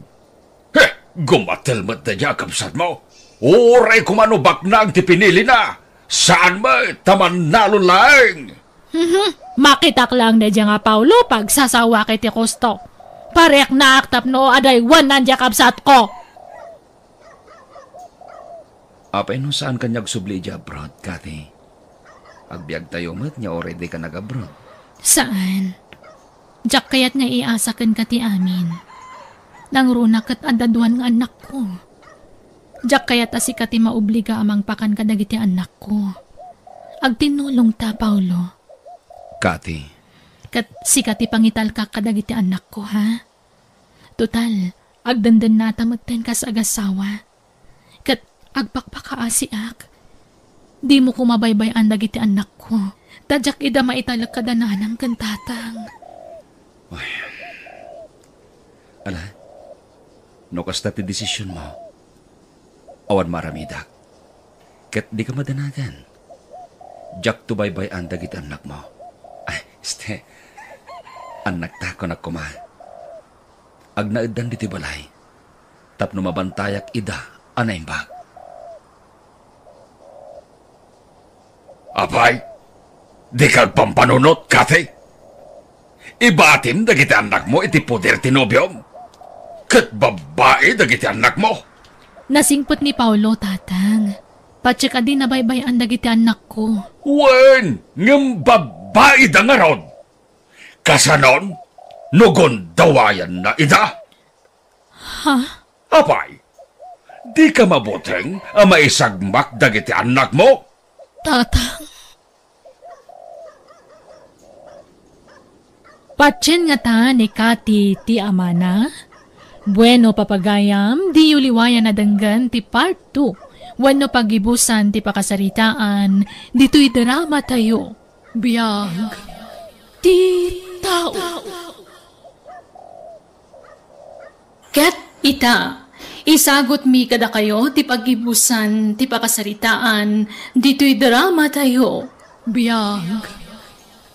He, gumatel met daydiay a kabsatmo. Uray koma no baknang ti pinilina. Saan met ta mannalon laeng. Mhm. Makitak laeng daydiay nga Paolo pagsasawak iti kusto. Pariknaak tapno adaywanan diay kabsatko. Apay no saan kaniak agsubli idiay abroad, Kathy? Agbiagtayo met nga uray dika nag-abroad. Saan. Diak kayat nga iasa kenka ti amin. Nangruna ket adda duan nga annakko. Diak kayat a sika ti maobliga a mangpakan kadagiti annakko. Agtinnulongta, Paolo. Kathy. Ket sika ti pangitalkak kadagiti annakko, ha? Total, agdendennata metten kas agassawa. Ket agpakpakaasiak. Dimo koma baybay-an dagiti annakko, ta diak ida maitalek kada nanang ken tatang. Ay. Ala, no kasta ti desisionmo, awan maaramidak. Ket dika madanagan. Diakto baybay-an dagiti annakmo. Ay, este. Annakta, kunak koma. Agnaeddan ditoy balay tapno mabantayak ida a naimbag. Apay, dika agpampanunot, Kathy? Ibatim dagiti annakmo iti poder ti nobiom, ket babbai dagiti annakmo. Nasingpet ni Paolo, Tatang. Patiek a di nabaybay-an dagiti annakko. Wen, ngem babbaida ngarud. Kasanon no gundawayanna ida? Ha? Apay, dika mabuteng a maisagmak dagiti annakmo? Tatang. Patien ngata ni Kati ti amana? Bueno, papagayam, diyo liwayan a denggen ti part two wenno pagibusan ti pakasaritaan ditoy drama tayo. Biag ti tao. Ket Ita, isagutmi kadakayo ti paggibusan ti pakasaritaan ditoy drama tayo. Biag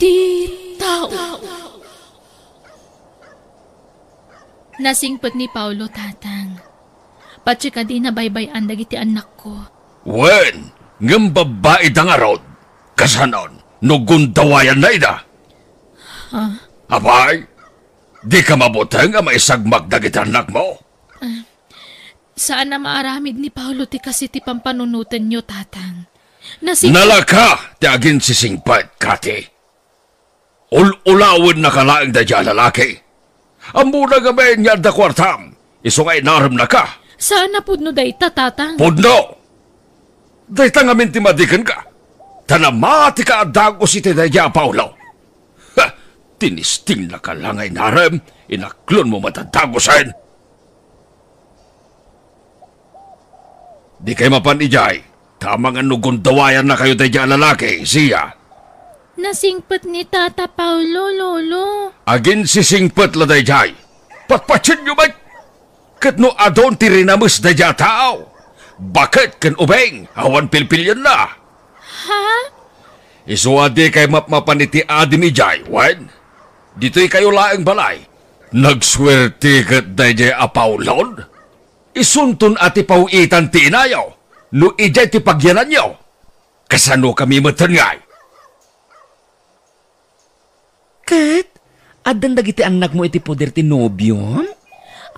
ti tao. Nasingpet ni Paolo, Tatang. Patse kadi nabaybay-an dagiti annakko. Wen, ngem babbai da ngarud. Kasanon, no gundawayanna ida? Ha? Apay, dika mabuteng a maisagmak dagiti annakmo? Ah, saan a maaramid ni Paolo ti kaasi ti pampanunotenyo, Tatang. Nasing- Nalaka ti aginsisingpet, Kati. Ul-ulawennaka laeng daydiay a lalaki. Ammona ngamin nga adda kuartam, isu nga inaremnaka. Saan a pudno dayta, Tatang. Pudno! Dayta ngamin ti madi kenka. Ta namatika a dagus iti daydiay a Paolo. Ha! Tinistingnaka la nga inarem, inaklonmo met a dagusen. Dikay mapan idiay, ta amangan no gundawayannakayo daydiay a lalaki, Sia. Nasingpet ni Tata Paolo, Lolo. Aginsisingpet la daydiay. Patpatienyo met. Ket no adun ti rinames daydiay a tao, baket ken ubing, awan pilpilienna. Ha? Isu a dikay mapmapan iti adim idiay, wen? Ditoykayo laeng balay. Nagsuerte ket daydiay a Paolon? Isunton a ti paw-itan ti inayo, no idiay ti pagyananyo. Kasanokami metten ngay? Ket, addan dagiti annakmo iti poder ti nobiom?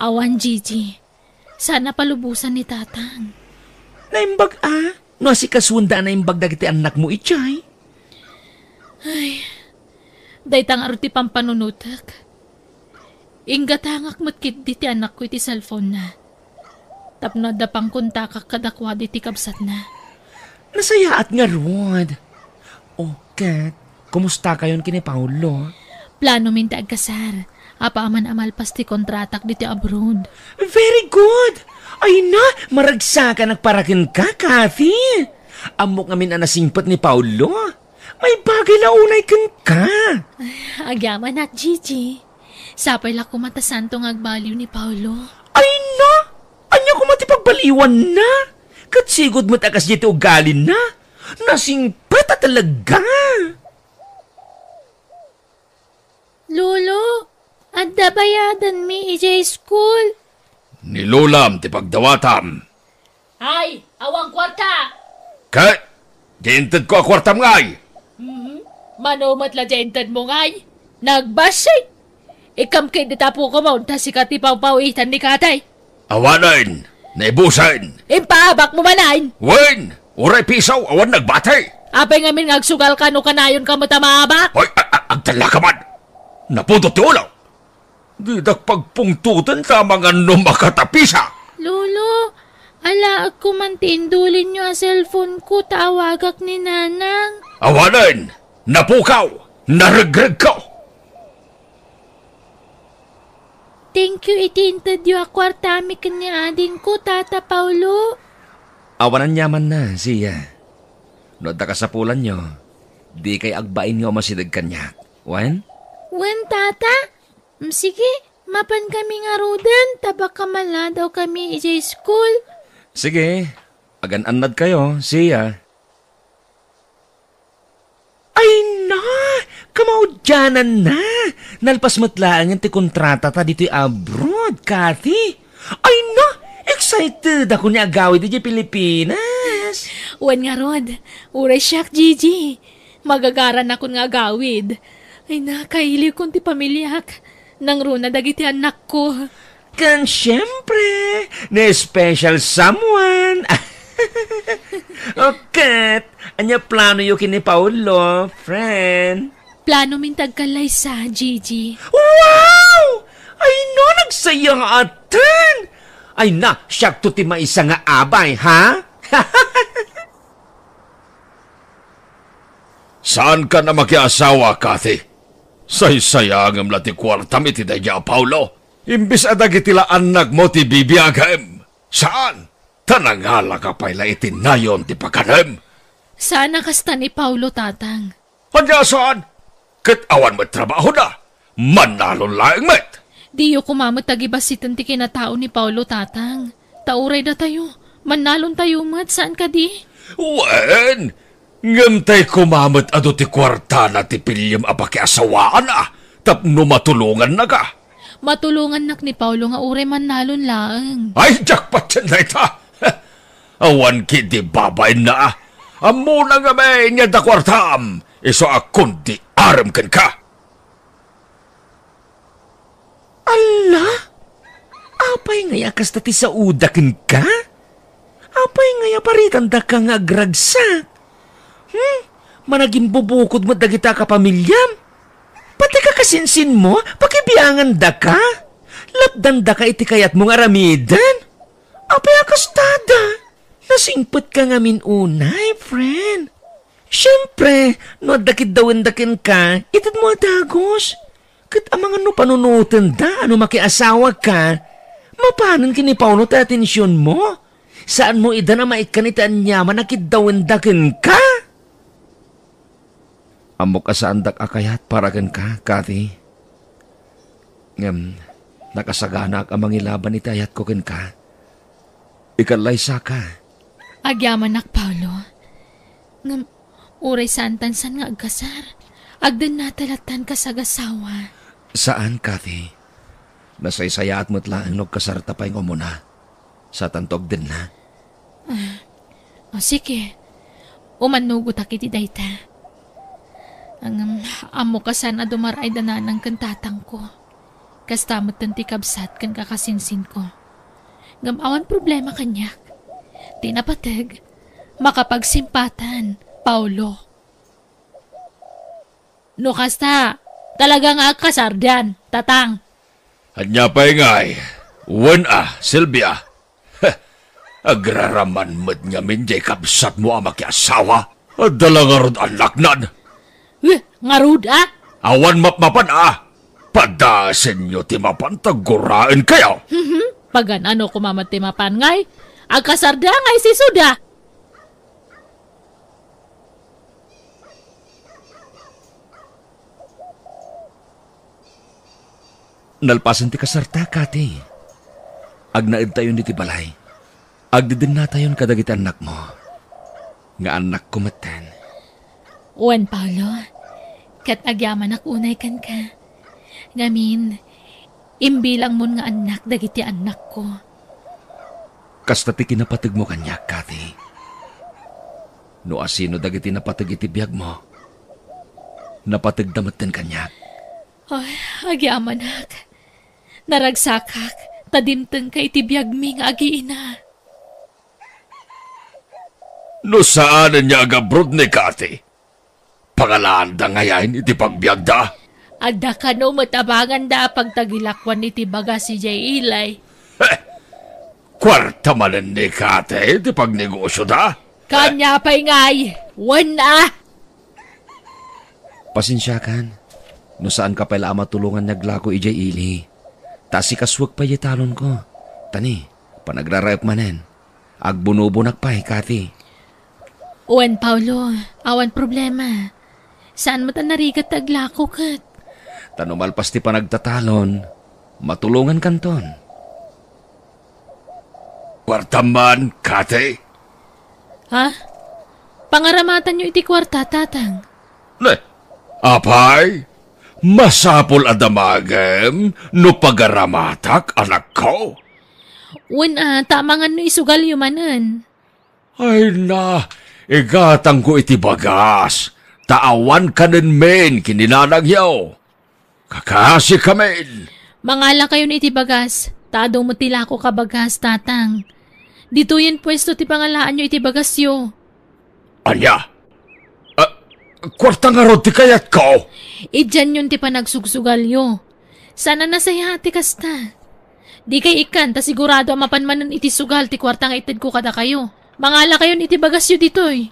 Awan, Gigi. Saan a palubosan ni Tatang. Naimbag a, no asikasuenda a naimbag dagiti annakmo idiay. Ay, dayta ngarud ti pampanunotek. Inggatangak met ketdi ti anakko iti cellphone-na. Tapno adda pangkontakak kadakuada iti kabsatna. Nasayaat ngarud. O, ket, kumustakayon ken ni Paolo? Planomin ti agkasar. Apaman a malpas ti kontratak ditoy abroad. Very good! Ay na, maragsakanak para kenka, Kathy! Ammok ngamin a nasingpet ni Paolo. Maibagay la unay kenka. Agyamanak, Gigi. Sapay la koma ta saanto nga agbaliw ni Paolo. Ay na! Ania koma ti pagbaliwanna? Ket sigud met a kasdiay ti ugalina. Nasingpet a talaga. Lolo, adda bayadanmi idiay school. Ni Lolam ti pagdawatam. Ay, awan kuarta! Ket, di intedko a kuartam ngay? Mhm. Mano met la di intedmo ngay? Nagbassit! Ikkam ket dita pukomon ta sika ti pawpawitan ni Katay. Awanen, naibusen. Impaabakmo manen! Wen, uray piso, awan nagbati. Apay ngamin nga agsugalka no kanayonka met a maabak? Hoy, a-, a-, agtallaka man. Napudot ti ulo. Didak pagpungtoten ta amangan no makatapisa. Lolo, alaekko man ti indulinyo a cellphone ko ta awagak ni Nanang. Awanen, napukaw, naregregko. Thank you iti intedyo a kuartami ken ni adingko, Tata Paolo. Awan aniamanna, Sia. No adda kasapulanyo, dikay agbain nga umasideg kaniak. Wen? Wen, Tata. Mm, sige, mapankami ngaruden, ta baka maladawkami idiay school. Sige, agan-annadkayo, Sia. Ay na! Kamaudiananna! Nalpas met laengen ti kontratata ditoy abroad, Kathy! Ay na! Excited ako ni agawid idiay Pilipinas! Wen ngarud, uray siak, Gigi. Magagaranakon nga agawid. Ay na, kailiwkon ti pamiliak. Nangruna dagiti annakko. Ken siempre, ni special someone. O ket, ania planoyo ken ni Paolo, friend? Planomin ti agkallaysa, Gigi. Wow! Ay no, nagsayaaten! Ay na, siakto ti maysa nga abay, ha? Saankan a makiasawa, Kathy? Saysayangem la ti kuartam iti daydiay a Paolo. Imbes a dagiti la annakmo ti bibiagem. Saan? Ta nangalaka pay la iti nayon ti pakanem. Saan a kasta ni Paolo, Tatang. Ania saan? Ket awan met trabahona. Mannalon laeng met. Diyo koma met agibassiten ti kinatao ni Paolo, Tatang. Ta uray datayo, mannalontayo met, saan kadi? Wen, ngem tay koma met adu ti kuartana ti piliem a pakiasawaanna tapno matulongannaka. Matulongannak ni Paolo nga uray mannalon laeng. Ay, jackpot yun, dayta! Awan ketdi babainna. Ammona ngamin nga adda kuartam, isu a kundi arem kenka. Alla? Apay ngay a kasta ti saoda kenka? Apay ngay a paritandaka nga agragsak? Hmm? Managimbubukod met dagita a kapamiliam? Pati kakasinsinmo, pakibiangandaka? Lapdandaka iti kayatmo nga aramiden? Apay a kastada? Nasingpetka ngamin unay, friend. Siempre, no adda kiddawenda kenka, itedmo a dagus. Ket amangan no panunotenda no makiasawaka, mapanen ken ni Paolo ti atensionmo. Saanmo ida a maikkan iti aniaman a kiddawenda kenka. Ammok a saandak a kayat para kenka, Kathy. Ngem nakasaganaak a mangilaban iti ayatko kenka. Ikallaysaka. Agyamanak, Paolo. Ngem uray saantan san nga agkasar, agdennata lattan kas agasawa. Saan, Kathy. Nasaysayaat met laeng no agkasarta pay nga umuna. Satanto agdenna. Ah, o, sige. Umannugotak iti dayta. Ngem, ammok a saan a dumar-ay da nanang ken tatangko. Kasta metten ti kabsat ken kakasinsinko. Ngem awan problema kaniak. Ti napateg, makapagsimpatan, Paolo. No kasta, talaga nga agkasardan, Tatang. Ania pay ngay? Wen a, Silvia. Heh, agraraman met ngamin jay kabsatmo a makiasawa. Adda la ngarud annaknan. Eh, ngarud a? Awan mapmapan a. Padasenyo ti mapan ta guraenkayo. Mhm. Pagan-ano koma met ti mapan ngay? Agkasarda ngay sisuda. Nalpasen ti kasarta, Kathy. Agnaedtayon iti balay. Agdedennatayon kadagiti annakmo. Nga annakko metten. Wen, Paolo, ket agyamanak unay kenka. Ngamin, imbilangmon nga annak dagiti annakko. Kasta ti kinapategmo kaniak, Kathy. No asino dagiti napateg iti biagmo, napategda metten kaniak. Ay, agyamanak. Naragsakak, ta dimtengka iti biagmi nga agiina. No saanen nga agabroad ni Kathy, pangalaanda ngayen iti pagbiagda? Adda kano met a banganda a pagtagilakuan iti bagas idiay ili. Heh! Kuarta manen ni Kathy ti pagnegosioda? Kanya pay ngay, wen a! Pasensiakan, no saanka pay la a matulongan nga aglako idiay ili. Ta asikasuek pay diay talonko. Tani, panagraraep manen. Agbunobonak pay, Kathy. Wen, Paolo, awan problema. Saan met a narigat ti aglako ket. Ta no malpas ti panagtatalon, matulongankanton. Kuartam man, Kathy? Ha? Pangaramatanyo iti kuarta, Tatang? Ne, apay, masapul a damagem no pagaramatak, anakko? Wen a, ta amangan no isugalyo manen. Ay na, igatangko iti bagas, ta awan kanenmin ken ni nanangyo. Kakasikamin! Mangalakayon iti bagas, ta adu met ti lako ka bagas, Tatang. Ditoyen puesto ti pangalaanyo iti bagasyo. Ania? Ah, kuarta ngarud ti kayatko? Idianyon ti panagsugsugalyo. Saan a nasayaat ti kasta. Dikay ikkan ta sigurado a mapan manen iti sugal ti kuarta nga itedko kadakayo. Mangalakayon iti bagasyo ditoy.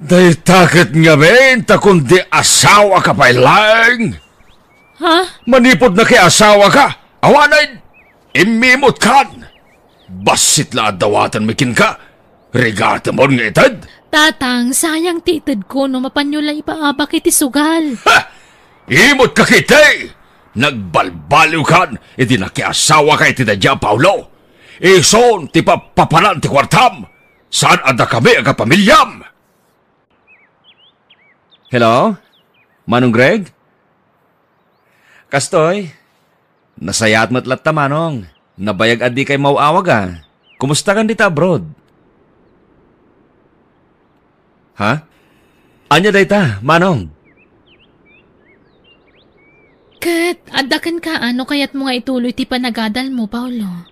Dayta ket ngamin ta kundi asawaka pay laeng. Ha? Manipud nakiasawaka, awanen, immimutkan. Bassit la a dawatenmi kenka. Rigatemon nga ited. Tatang, sayang ti itedko no mapanyo la ipaabak iti sugal. Ha! Imutka ketdi! Nagbalbaliwkan idi nakiasawaka iti daydiay a Paolo. Isun ti papapanan ti kuartam. Saan a dakami agpamiliam. Hello? Manong Greg? Kastoy? Nasayaat met latta, Manong. Nabayag a dikay maw-awag, a. Kumustakan dita abroad? Ha? Ania dayta, Manong? Ket adda kenka a no kayatmo nga ituloy ti panagadalmo, Paolo?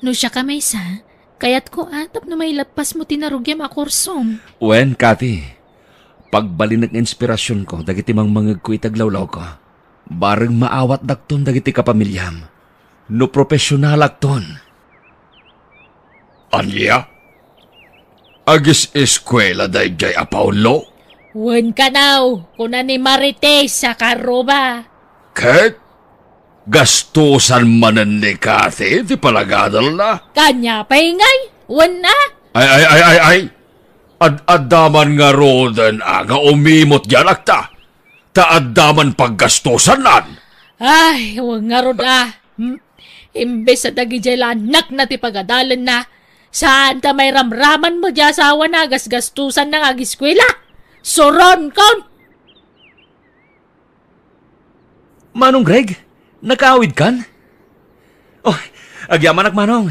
No siak a maysa, kayatko a tapno mailappasmo ti narugiam a kursom. Wen, Kati, pagbalinek nga inspirasionko dagiti mangmangegko iti aglawlawko. Bareng maawatdakton dagiti kapamiliam no profesionalakton. Ania? Agis-eskuela daydiay a Paolo? Wen kanaw, kuna ni Marites a Karuba. Ket gastusan manen ni Kati ti panagadalna? Kania pay ngay? Wen a? Ay, ay, ay, ay, ay! Ad-adda man ngaruden a nga umimot diay anakta, ta adda man paggastusannan. Ay, wen ngarud a. Hmm? Imbes a dagidiay la annakna ti pagadalenna, saan ta mairamraman met diay asawana a gasgastusanna nga agiskuela? Suronkon! Manong Greg, nakaawidkan? Oh, agyamanak, Manong.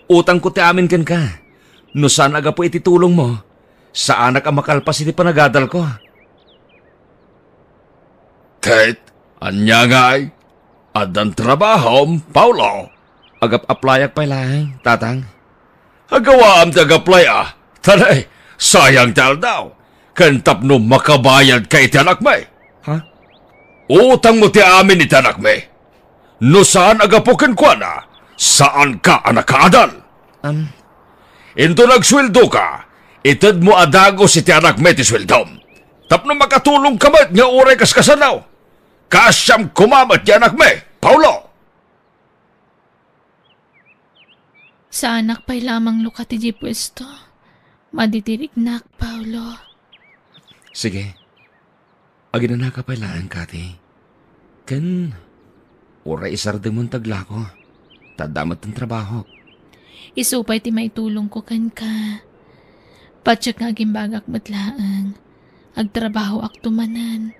Utangko ti amin kenka. No saan a gapu iti tulongmo, saanak a makalpas iti panagadalko. Ket, ania ngay? Addan trabahom, Paolo? Agap-aplayak pay laeng, Tatang. Agawaam ti agaplay a. Tanay, sayang ti aldaw. Ken tapno makabayadka iti anakmi. Ha? Utangmo ti amin iti anakmi. No saan a gapu kenkuana, saanka a nakaadal. Am. Inton agsueldoka, itedmo a dagus iti anakmi ti sueldom. Tapno makatulongka met nga uray kaskasano. Kaasiam koma met ti anakmi, Paolo. Saanak pay la a manglukat idiay puesto. Madidirignak, Paolo. Sige. Aginanaka pay laeng, Kati. Ken, uray isardengmon ti aglako. Ta adda met ti trabahok. Isu pay ti maitulongko kenka. Patiek nga agimbagak met laeng. Agtrabahoakto manen.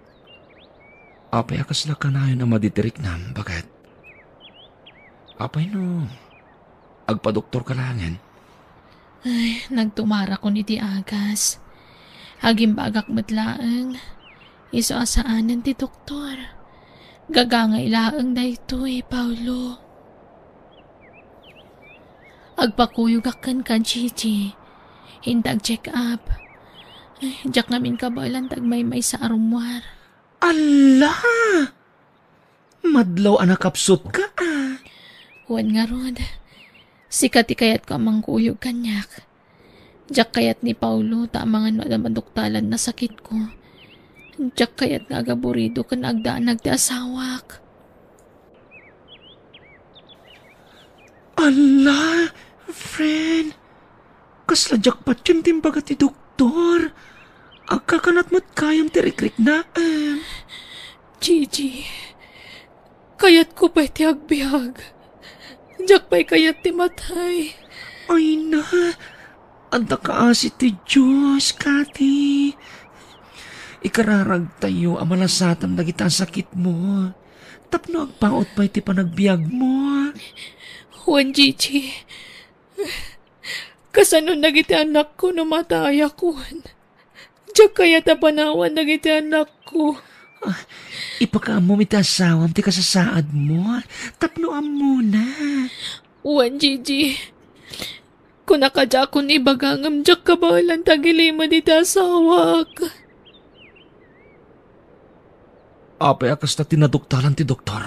Apay a kasla kanayon a madidirignak, baket? Apay no agpadoktorka laengen? Ay, nagtumarakon iti agas. Agimbagak met laeng. Isu a saanen ti doktor. Gagangay laeng daytoy, Paolo. Agpakuyogak kenka, Gigi. Inta ag-check up. Ay, diak ngamin kabaelan ti agmaymaysa a rummuar. Alla! Madlaw a nakapsutka, a. Wen ngarud, sika ti kayatko a mangkuyog kaniak. Diak kayat ni Paolo ta amangan no adda maduktalan a sakitko. Diak kayat nga agaburido ken agdanag ti asawak. Alla, friend! Kasla jackpot ti imbaga ti doktor. Agkakanat met gayam ti rikriknaem. Gigi, kayatko pay ti agbiag. Diak pay kayat ti matay. Ay na, adda kaasi ti Dios, Kati. Ikararagtayo a malasatan dagita a sakitmo. Tapno agpaut pay ti panagbiagmo. Wen, Gigi, kasano dagiti anakko no matayakon? Diak kayat a panawan dagiti anakko. Ah, ipakaammom iti asawam ti kasasaadmo tapno ammona. Wen, Gigi, kunak a diakon ibaga ngem diak kabaelan ti agilimed iti asawak. Apay a kasta ti naduktalan ti doktor?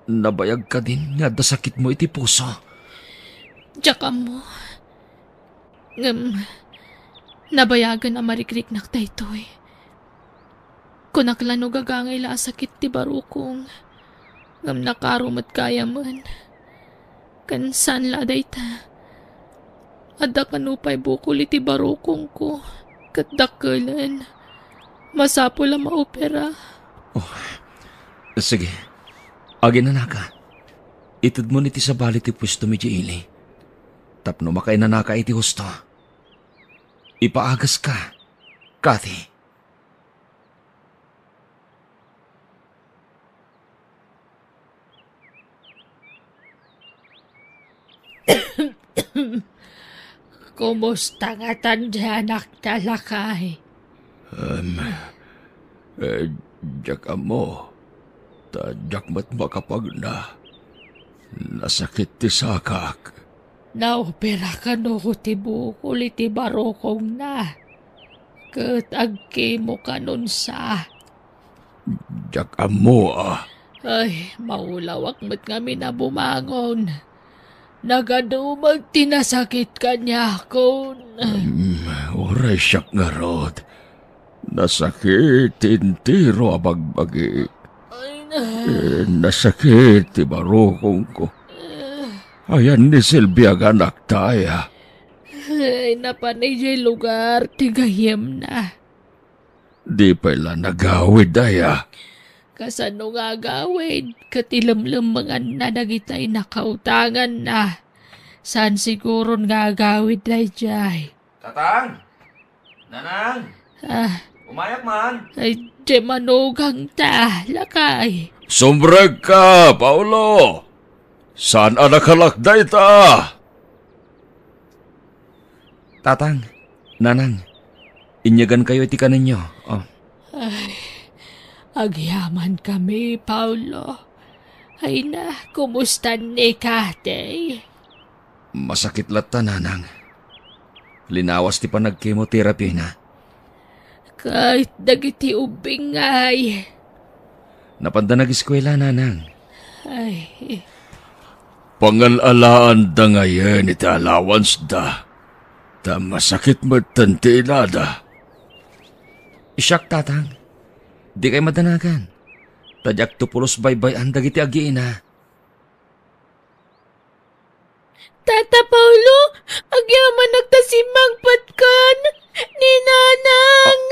Nabayag kadin nga adda sakitmo iti puso? Diak ammo. Ngem, nabayagen a marikriknak daytoy. Kunak la no gagangay la a sakit ti barukong, ngem nakaro met gayamen. Ken saan la a dayta, adda kano pay bukol iti barukongko ket dakkelen. Masapul a maopera. Oh, Sige, aginanaka. Itedmon iti sabali ti puestomi idiay ili. Tapno makainanaka iti husto. Ipaagaska, Kathy. Kumusta ngatan ti anakta, lakay? Em, eh, diak ammo. Ta diak met makapagna. Nasakit ti sakak. Naopera kano ti bukol iti barukongna. Ket agkemo kanon sa. Diak ammo a. Ay, maulawak met ngamin a bumangon. Nagadu met ti nasakit kaniakon. Hmm, uray siak ngarud. Nasakit ti entero a bagbagik. Ay, na. Eh, nasakit ti barukongko. Ayan ni Silvia nga anakta aya. Ay, napan idiay lugar ti gayyemna. Di pay la nagawid aya? Kasano nga agawid ket ilemlemmenganna dagitay nakautanganna? Saan siguron nga agawid daydiay. Tatang! Nanang! Ah. Umayak man! Ay, di manugang ta, lakay. Sumrek ka, Paolo! Saan a nakalak dayta? Tatang, Nanang, inyagankayo iti kanenyo. Oh. Ay, agyamankami, Paolo. Ay na, kumusta ni Kathy? Masakit latta, Nanang. Linawas ti panagkemotherapy na. Ket dagiti ubbing ngay? Napanda nagiskuela, Nanang. Ay. Pangal-alaanda ngayen iti allowance da, ta masakit metten ti inada. Siak, Tatang. Dikay madanagan. Ta diakto pulos baybay-an dagiti agiina. Tata Paolo, agyamanak ta simmangpetkan ni Nanang.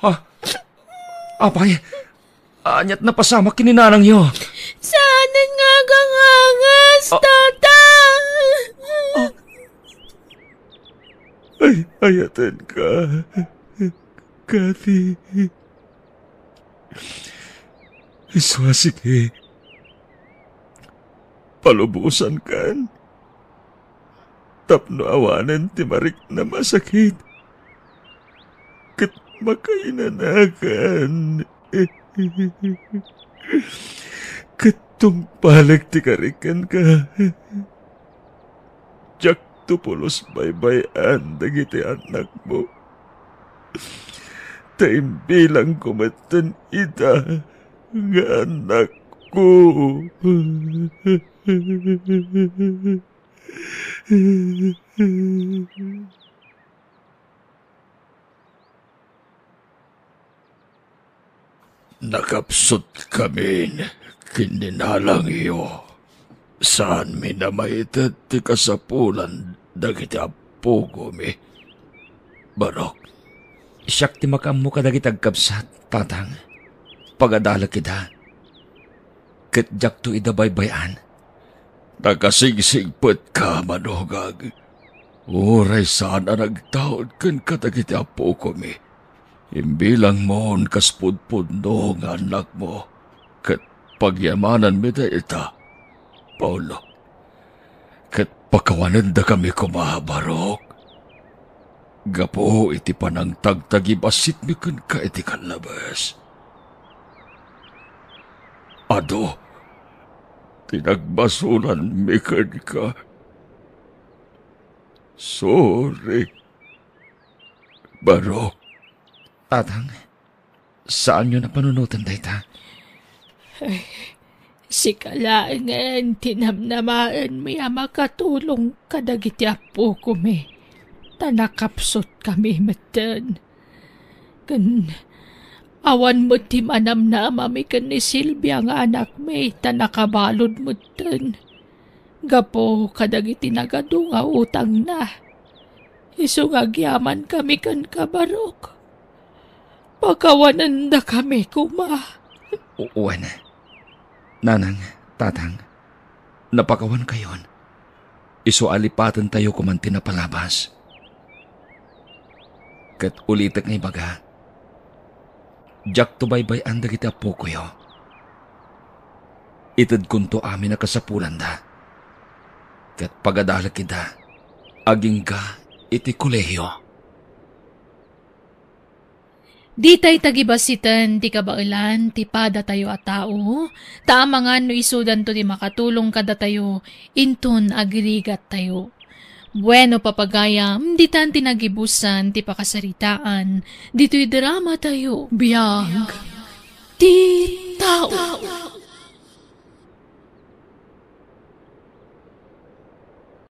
Ah, ah, apay, ania't napasamak ken ni Nanangyo? Saanen nga agangangas, Ah. Tata. Ah. Ay, ayatenka, Kathy. Isu a sige, palubosankan tapno awanen ti mariknam a sakit ket makainanakan. Ket tungpalek ti karik kenka. Diakto pulos baybay-an dagiti annakmo. Ta imbilangko metten ita nga annakko. Nakapsutkamin ken ni nanangyo. Saanmin a maited ti kasapulan dagiti appokomi, Barok. Siak ti makaammo kadagiti agkabsat, Tatang. Pagadalek ida. Ket diakto ida baybay-an. Nakasigsigpetka, manugag. Uray saan a nagtaud kenka dagiti appokomi. Imbilangmon kas pudpudno nga annakmo, ket pagyamananmi dayta, Paolo. Ket pakawanendakami koma, Barok. Gapu iti panangtagtagibasitmi kenka iti kallabes. Adu ti nagbasolanmi kenka. Sorry, Barok. Tatang, saanyon a panunoten dayta. Ay, sika laengen ti namnamaenmi a makatulong kadagiti appokomi, ta nakapsutkami metten. Ken awan met ti manamnamami ken ni Silvia nga anakmi, ta nakabalud metten. Gapu kadagiti nagadu nga utangna. Isu nga agyamankami kenka, Barok. Pakawanendakami koma. Wen, nanang, tatang, napakawankayon. Isu a lipatentayo koman ti napalabas. Ket ulitek nga ibaga, diakto baybay-an dagiti appokoyo. Itedkonto amin a kasapulanda. Ket pagadalek ida agingga iti kolehio. Ditay tagibasiten ti kabaelan ti padatayo a tao, ta amangan no isudanto ti makatulong kadatayo inton agrigattayo. Bueno, papagayam, ditan ti nagibusan ti pakasaritaan ditoy drama tayo. Biag ti tao.